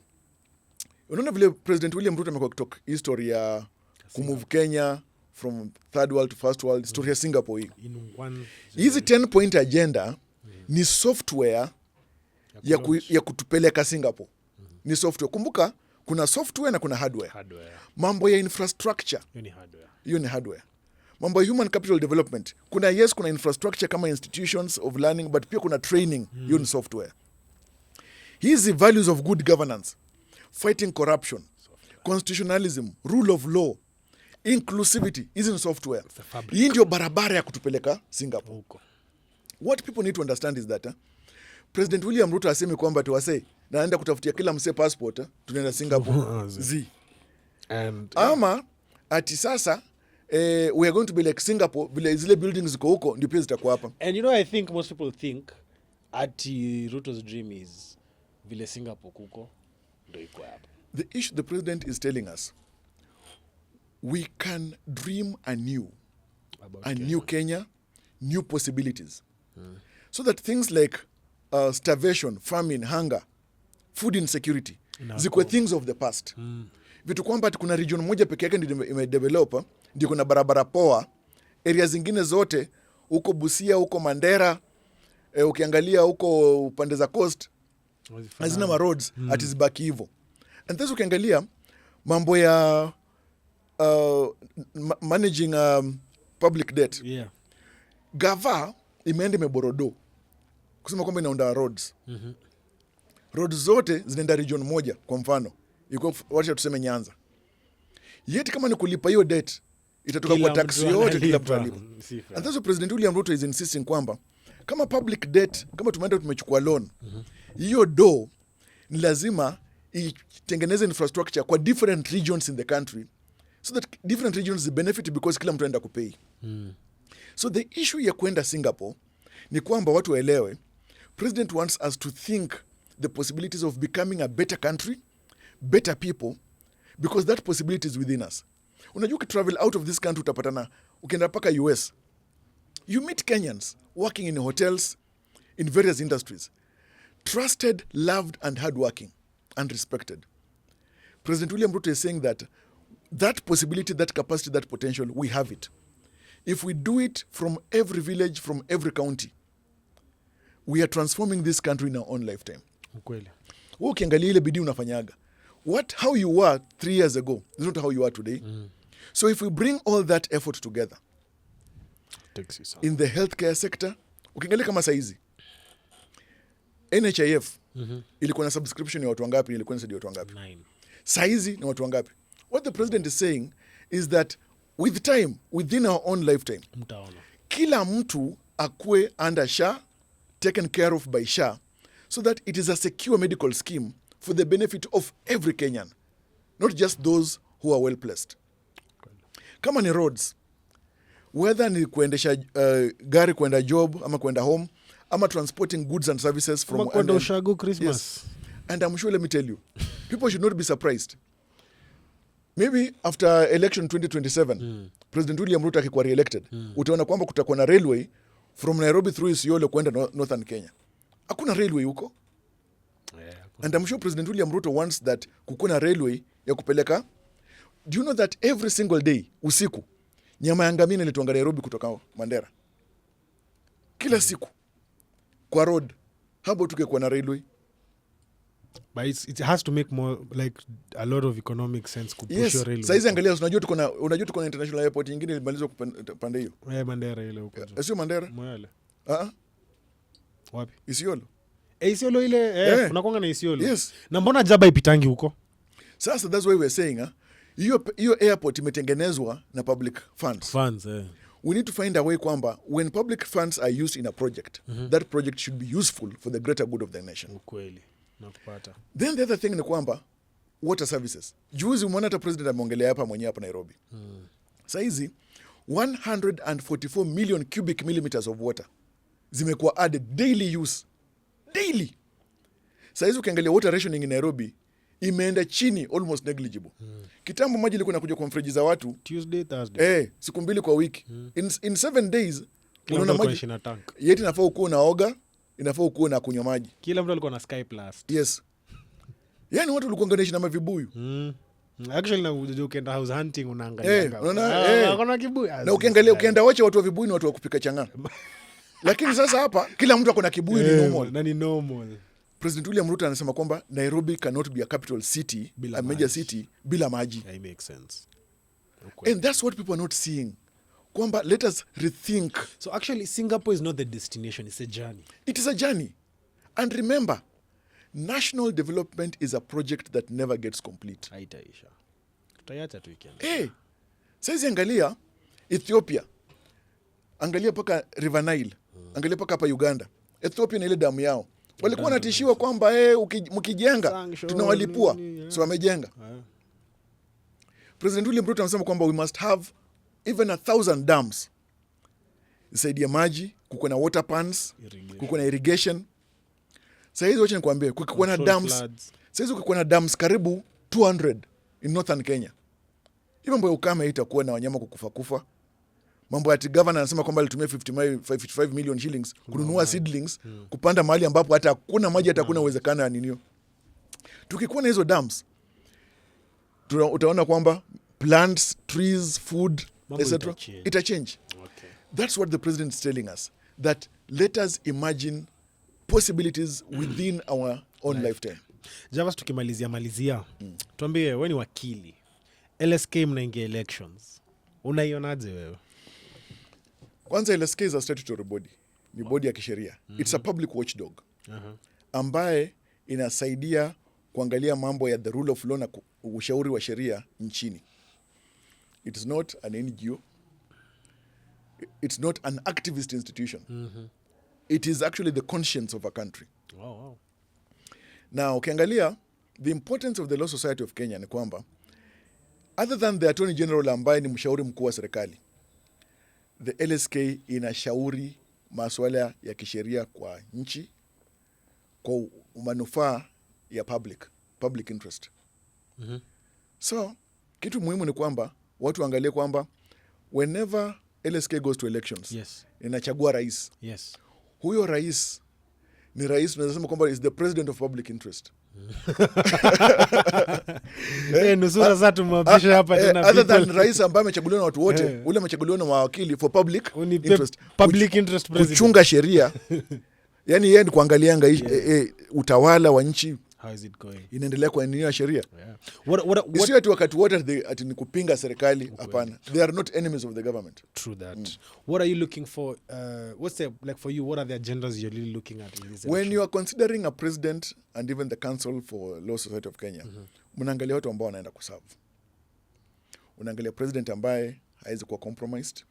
unaona vile President William Ruto amekuwa akitalk history ya kumove Kenya from third world to first world, story ya Singapore hii. In one Hizi 10 point agenda ni software ya kutupeleka Singapore. Ni software. Kumbuka kuna software na kuna hardware. Hardware. Mambo ya infrastructure, Hiyo ni hardware. Hiyo ni hardware. Mambo ya human capital development, kuna, yes, kuna infrastructure kama institutions of learning, but pia kuna training, hiyo ni software. Hizi values of good governance, fighting corruption, constitutionalism, rule of law, inclusivity, hizi ni software. The fabric. Hii ndio barabara ya kutupeleka Singapore. Huko. What people need to understand is that President William Ruto asemi kwamba tuwasee naenda kutafutia kila msee passport, tunaenda Singapore z And ama ati sasa we are going to be like Singapore, vile zile buildings ziko huko ndio pia zitakuwa hapa. And I think most people think ati Ruto's dream is vile Singapore kuko ndo iko hapa. The issue, the president is telling us we can dream anew, About a Kenya. new Kenya, new possibilities, so that things like starvation, famine, hunger, food insecurity zikuwe things of the past. Vitu kwamba ati kuna region moja peke yake ndio imedevelop, ndio kuna barabara poa, area zingine zote huko Busia, huko Mandera, ukiangalia huko upande za coast hazina ma roads, ati zibaki hivyo. And then ukiangalia mambo ya managing public debt, gava imeenda imeborrow do kusema kwamba inaunda roads. Roads zote zinaenda region moja, kwa mfano iko, wacha tuseme Nyanza. Yet kama ni kulipa hiyo debt, itatoka Kila kwa tax mtu yote, kila mtu analipa. alipa. Si fair. And that's why President William Ruto is insisting kwamba kama public debt, kama tumeenda tumechukua loan, hiyo do ni lazima itengeneze infrastructure kwa different regions in the country so that different regions benefit, because kila mtu anaenda kupay. So the issue ya kwenda Singapore ni kwamba watu waelewe president wants us to think the possibilities of becoming a better country, better people, because that possibility is within us. Unajua ukitravel out of this country, utapatana, ukienda mpaka US, you meet Kenyans working in hotels, in various industries, trusted, loved and hardworking and respected. President William Ruto is saying that that possibility, that capacity, that potential, we have it. If we do it from every village, from every county. We are transforming this country in our own lifetime. Ukweli. Wewe ukiangalia ile bidii unafanyaga, what how you were 3 years ago is not how you are today. So if we bring all that effort together Takes you some. In the healthcare sector, ukiangalia kama saizi NHIF ilikuwa na subscription ya watu wangapi? Ilikuwa inasaidia watu wangapi? Nine. Saizi ni watu wangapi? What the president is saying is that with time, within our own lifetime, Mtaona. Kila mtu akue under SHA, taken care of by SHA, so that it is a secure medical scheme for the benefit of every Kenyan, not just those who are well placed. Kama ni roads, whether ni kuendesha gari kwenda job ama kwenda home ama transporting goods and services from Ama kwenda ushago Christmas. Yes. And I'm sure, let me tell you, people should not be surprised. Maybe after election 2027, President William Ruto akikuwa re-elected, utaona kwamba kutakuwa na railway from Nairobi through Isiolo kwenda Northern Kenya. Hakuna railway huko. And I'm sure President William Ruto wants that kukuwa na railway ya kupeleka. Do you know that every single day usiku nyama ya ngamia inaletwanga Nairobi kutoka Mandera? Kila siku kwa road. Hapo tukekuwa na railway. But it has to make more, like, a lot of economic sense kupush your railway. Saizi angalia, unajua tuko na international airport nyingine ilimalizwa pande hiyo. Eh, Mandera ile huko juu. Eh, sio Mandera. Moyale. Ah, ah, Wapi? Isiolo. Eh, Isiolo ile, eh, Eh. unakuanga na Isiolo. Yes. Na mbona jaba ipitangi huko? Sasa that's why we're saying, ah, hiyo airport imetengenezwa na public funds. Funds, eh. We need to find a way kwamba when public funds are used in a project, that project should be useful for the greater good of the nation. Ukweli. Nakupata. Then the other thing ni kwamba water services. Juzi umeona hata president ameongelea hapa mwenyewe hapa Nairobi. Saizi 144 million cubic millimeters of water zimekuwa added daily use, daily. Saizi ukiangalia water rationing in Nairobi imeenda chini, almost negligible. Kitambo maji ilikuwa inakuja kwa mfereji za watu Tuesday, Thursday. eh, siku mbili kwa wiki. In 7 days Kila mtu unaona alikuwa maji anaishi na tank. yet inafaa ukuwa unaoga, inafaa ukuwa na kunywa maji. Kila mtu alikuwa na Sky Plus. Yes, yani watu walikuwa wanaishi na mavibuyu. Actually, na unajua ukienda house hunting unaangalia. Eh, unaona, eh. Kuna kibuyu. Na ukiangalia, ukienda wache watu wa vibuyu ni watu wa kupika chang'aa, lakini sasa hapa kila mtu ako na kibuyu, ni normal. Na ni normal. President William Ruto anasema kwamba Nairobi cannot be a capital city, Bila a major maji. City bila maji. Yeah, it makes sense. Ukweli. And that's what people are not seeing, kwamba let us rethink. So actually Singapore is not the destination, it's a journey. It is a journey. And remember, national development is a project that never gets complete. Haitaisha. Tutaiacha tu ikienda. Hey, saizi angalia Ethiopia, angalia mpaka River Nile, angalia mpaka hapa Uganda. Ethiopia na ile damu yao walikuwa wanatishiwa kwamba hey, mkijenga Sanction, tunawalipua. nini, yeah. So wamejenga. President William Ruto amesema kwamba we must have even 1,000 dams zisaidia maji, kuko na water pans, Irrigation. kuko na irrigation. Sahizi wacha nikwambie, kukikuwa na Control dams, floods. sahizi ukikuwa na dams karibu 200 in northern Kenya, hii mambo ya ukame itakuwa na wanyama kukufa kufa. Mambo ya ati governor anasema kwamba alitumia 55 million shillings kununua seedlings kupanda mahali ambapo hata hakuna maji, hata hakuna uwezekano ya ninio. Tukikuwa na hizo dams, utaona kwamba plants, trees, food, Mambo etc. itachange. Itachange. That's what the president is telling us, that let us imagine possibilities within our own lifetime. Javas, tukimalizia malizia, tuambie, we ni wakili, LSK mnaingia elections, unaionaje wewe? Kwanza LSK is a statutory body, ni body ya kisheria. It's a public watchdog ambaye inasaidia kuangalia mambo ya the rule of law na ushauri wa sheria nchini. It is not an NGO, it's not an activist institution. It is actually the conscience of a country. Now ukiangalia the importance of the Law Society of Kenya ni kwamba other than the Attorney General ambaye ni mshauri mkuu wa serikali, the LSK inashauri masuala ya kisheria kwa nchi kwa manufaa ya public interest. So kitu muhimu ni kwamba watu waangalie kwamba whenever LSK goes to elections, inachagua rais. Huyo rais ni rais, unaweza sema kwamba is the president of public interest. Eh, nusura sasa tumwapishe hapa Eh, tena other than people. rais ambaye amechaguliwa na watu wote, Eh. ule amechaguliwa na mawakili for public Unipe interest. public interest president. Kuchunga sheria. Yani yeye ni kuangalianga utawala wa nchi How is it going? Inaendelea kwa eneo ya sheria. Yeah. What Isiyo ati wakati wote ati ni kupinga serikali. Hapana, they are not enemies of the government. True that. What are you looking for? What's the like for you? What are the agendas you're really looking at in this When election? you are considering a president and even the Council for Law Society of Kenya, mnaangalia watu ambao wanaenda kuserve. Unaangalia president ambaye hawezi kuwa compromised,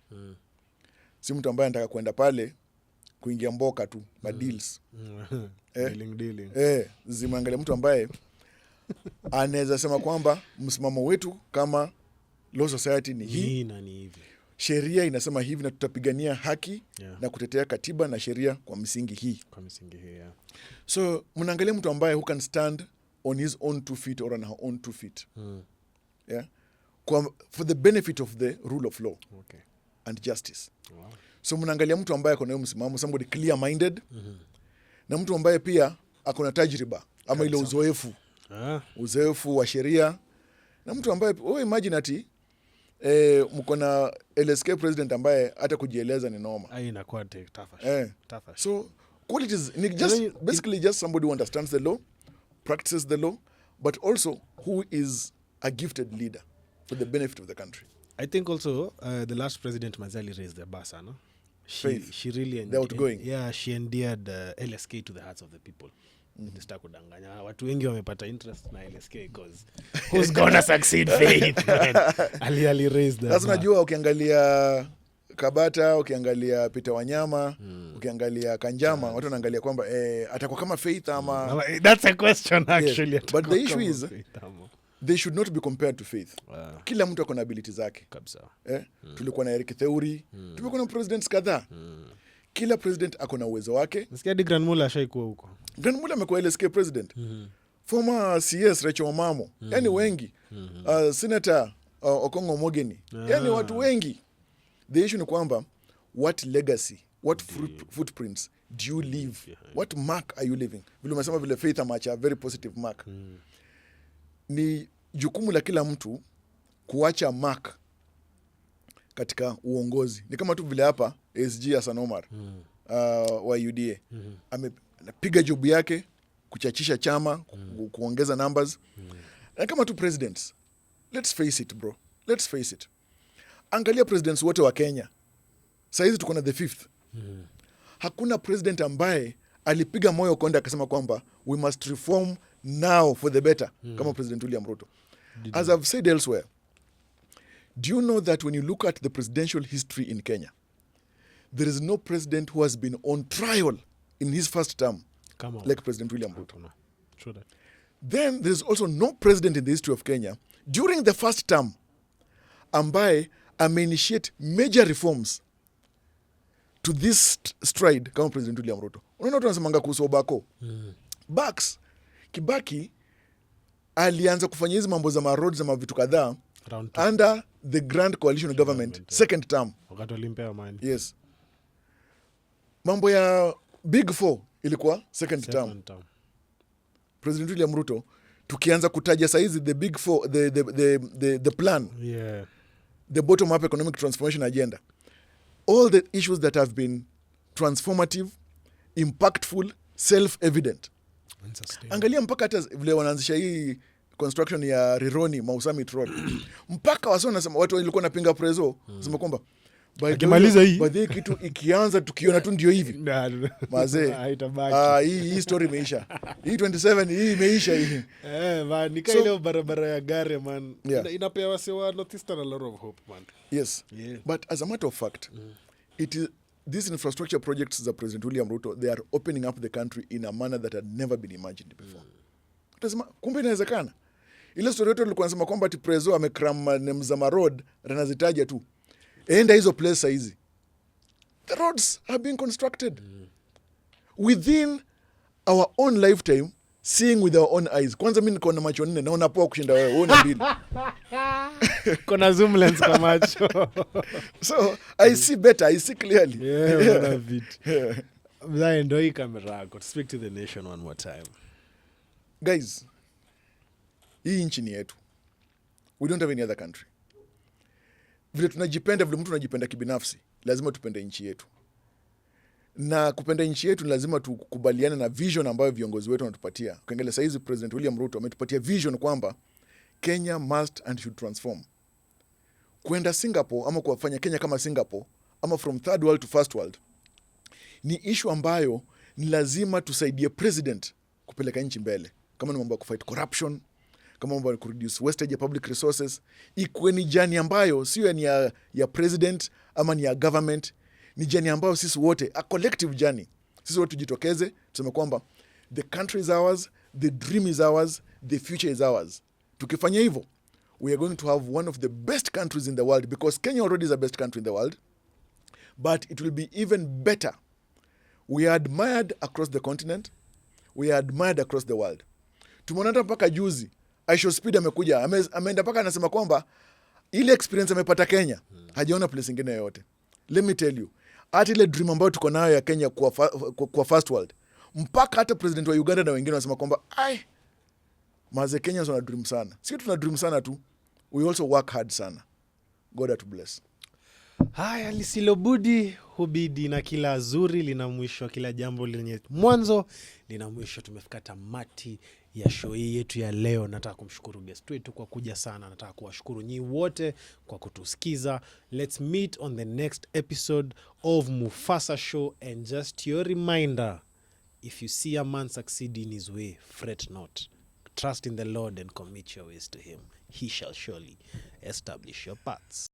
si mtu ambaye anataka kwenda pale kuingia mboka tu, madeals. Dealing, dealing. Zimeangalia mtu ambaye anaweza sema kwamba msimamo wetu kama Law Society ni hii, Hii na ni hivi. Sheria inasema hivi na tutapigania haki na kutetea katiba na sheria kwa msingi hii. Kwa misingi hii, yeah. So mnaangalia mtu ambaye who can stand on his own two feet or on her own two feet, yeah? For the benefit of the rule of law and justice. So mnaangalia mtu ambaye ako na hiyo msimamo, somebody clear minded, na mtu ambaye pia ako na tajriba ama ile uzoefu, uzoefu wa sheria, na mtu ambaye, wewe imagine ati mko na LSK president ambaye hata kujieleza ni noma. Ah, inakuwa tough. Tough. So qualities ni just Then basically just somebody who understands the law, practices the law, but also who is a gifted leader for the benefit of the country. I think also the last president, Mazali, raised the bar sana. Faith. She really The outgoing. Yeah, she endeared LSK to the hearts of the people. Mm. Kudanganya watu wengi wamepata interest na LSK because who's gonna succeed Faith, man? Ali raised the Sasa bar. unajua ukiangalia Kabata, ukiangalia Peter Wanyama, ukiangalia Kanjama, watu wanaangalia kwamba atakuwa kama Faith ama Well, that's a question actually. But the Atakuwa issue kama is- Faith ama. They should not be compared to Faith. Ah, Kila mtu ako na ability zake. Kabisa. Tulikuwa na Eric Theuri, tumekuwa na presidents kadhaa. Kila president ako na uwezo wake. Nasikia hadi Grand Mullah ashaikuwa huko. Grand Mullah amekuwa LSK president, former CS Rachel Omamo, yani wengi, Senator Okongo Mogeni, yani watu wengi. The issue ni kwamba what legacy, what footprints do you leave, what mark are you leaving? Vile umesema, vile Faith ameacha a very positive mark, ni jukumu la kila mtu kuacha mark katika uongozi. Ni kama tu vile hapa SG Hassan Omar wa UDA anapiga job yake kuchachisha chama, kuongeza numbers, na kama tu presidents, let's face it, bro, let's face it, angalia presidents wote wa Kenya sahizi, tuko na the fifth. Hakuna president ambaye alipiga moyo konde akasema kwamba we must reform now for the better kama President William Ruto. As I've said elsewhere, do you know that when you look at the presidential history in Kenya, there is no president who has been on trial in his first term Come on. like President William Ruto? Hakuna. True that. Then there is also no president in the history of Kenya during the first term ambaye ameinitiate major reforms to this stride kama President William Ruto. Unaona watu wanasemanga kuhusu Obako. Bax, Kibaki alianza kufanya hizi mambo za maroads za mavitu kadhaa Round two. Under the Grand Coalition Government, second term. Wakati walimpea amani. Yes. Mambo ya Big Four ilikuwa second term. Second term. President William Ruto, tukianza kutaja saizi the Big Four, the plan, the bottom up economic transformation agenda, all the issues that have been transformative, impactful, self evident. And sustainable. Angalia mpaka hata vile wanaanzisha hii construction ya Rironi Mau Summit Road, mpaka wasi wanasema, watu walikuwa napinga prezo, sema kwamba by the way- Akimaliza hii. by the way, kitu ikianza tukiona tu ndio hivi mazee, Haitabaki. ah, hii story imeisha, hii 27 hii imeisha hii. Eh, man, ni kaa ile barabara ya gari, man. Inapea wase wa Northeastern a lot of hope, man. Yes. But as a matter of fact, it is these infrastructure projects za President William Ruto, they are opening up the country in a manner that had never been imagined before. Utasema kumbe inawezekana. Ile story yote tulikuwa nasema kwamba ati prezo amecram name za maroad, anazitaja tu, enda hizo place saizi, the roads are being constructed within our own lifetime, seeing with our own eyes. Kwanza mi niko na macho nne, naona poa kushinda wewe, wewe una mbili. Kona zoom lens kwa macho. So I see better, I see clearly. Yeah, unaona vitu. Mzae, ndo hii kamera yako. Speak to the nation one more time. Guys, hii nchi ni yetu. We don't have any other country. Vile tunajipenda, vile mtu unajipenda kibinafsi, lazima tupende nchi yetu. Na kupenda nchi yetu ni lazima tukubaliane na vision ambayo viongozi wetu wanatupatia. Ukiangalia sahizi, President William Ruto ametupatia vision kwamba Kenya must and should transform kwenda Singapore ama kuwafanya Kenya kama Singapore ama from third world to first world ni ishu ambayo ni lazima tusaidie president kupeleka nchi mbele, kama ni mambo ya kufight corruption, kama mambo ya kureduce wastage ya public resources, ikuwe ni journey ambayo sio ni ya president ama ni ya government, ni journey ambayo sisi wote, a collective journey, sisi wote tujitokeze tuseme kwamba the country is ours, the dream is ours, the future is ours. Tukifanya hivyo, we are going to have one of the best countries in the world, because Kenya already is the best country in the world, but it will be even better. We are admired across the continent, we are admired across the world. Tumeona hata mpaka juzi IShowSpeed amekuja, ameenda mpaka anasema kwamba ile experience amepata Kenya hajaona place ingine yoyote. Let me tell you, hata ile dream ambayo tuko nayo ya Kenya kwa first world, mpaka hata president wa Uganda na wengine wanasema kwamba, ai, maze, Kenyans wana dream sana. Sio tuna dream sana tu, we also work hard sana. God to bless. Haya, lisilobudi hubidi, na kila zuri lina mwisho, kila jambo lenye mwanzo lina mwisho. Tumefika tamati ya show hii yetu ya leo. Nataka kumshukuru guest wetu kwa kuja sana. Nataka kuwashukuru nyii wote kwa kutusikiza. Let's meet on the next episode of Mufasa Show, and just your reminder, if you see a man succeed in his way, fret not. Trust in the Lord and commit your ways to him. He shall surely establish your paths.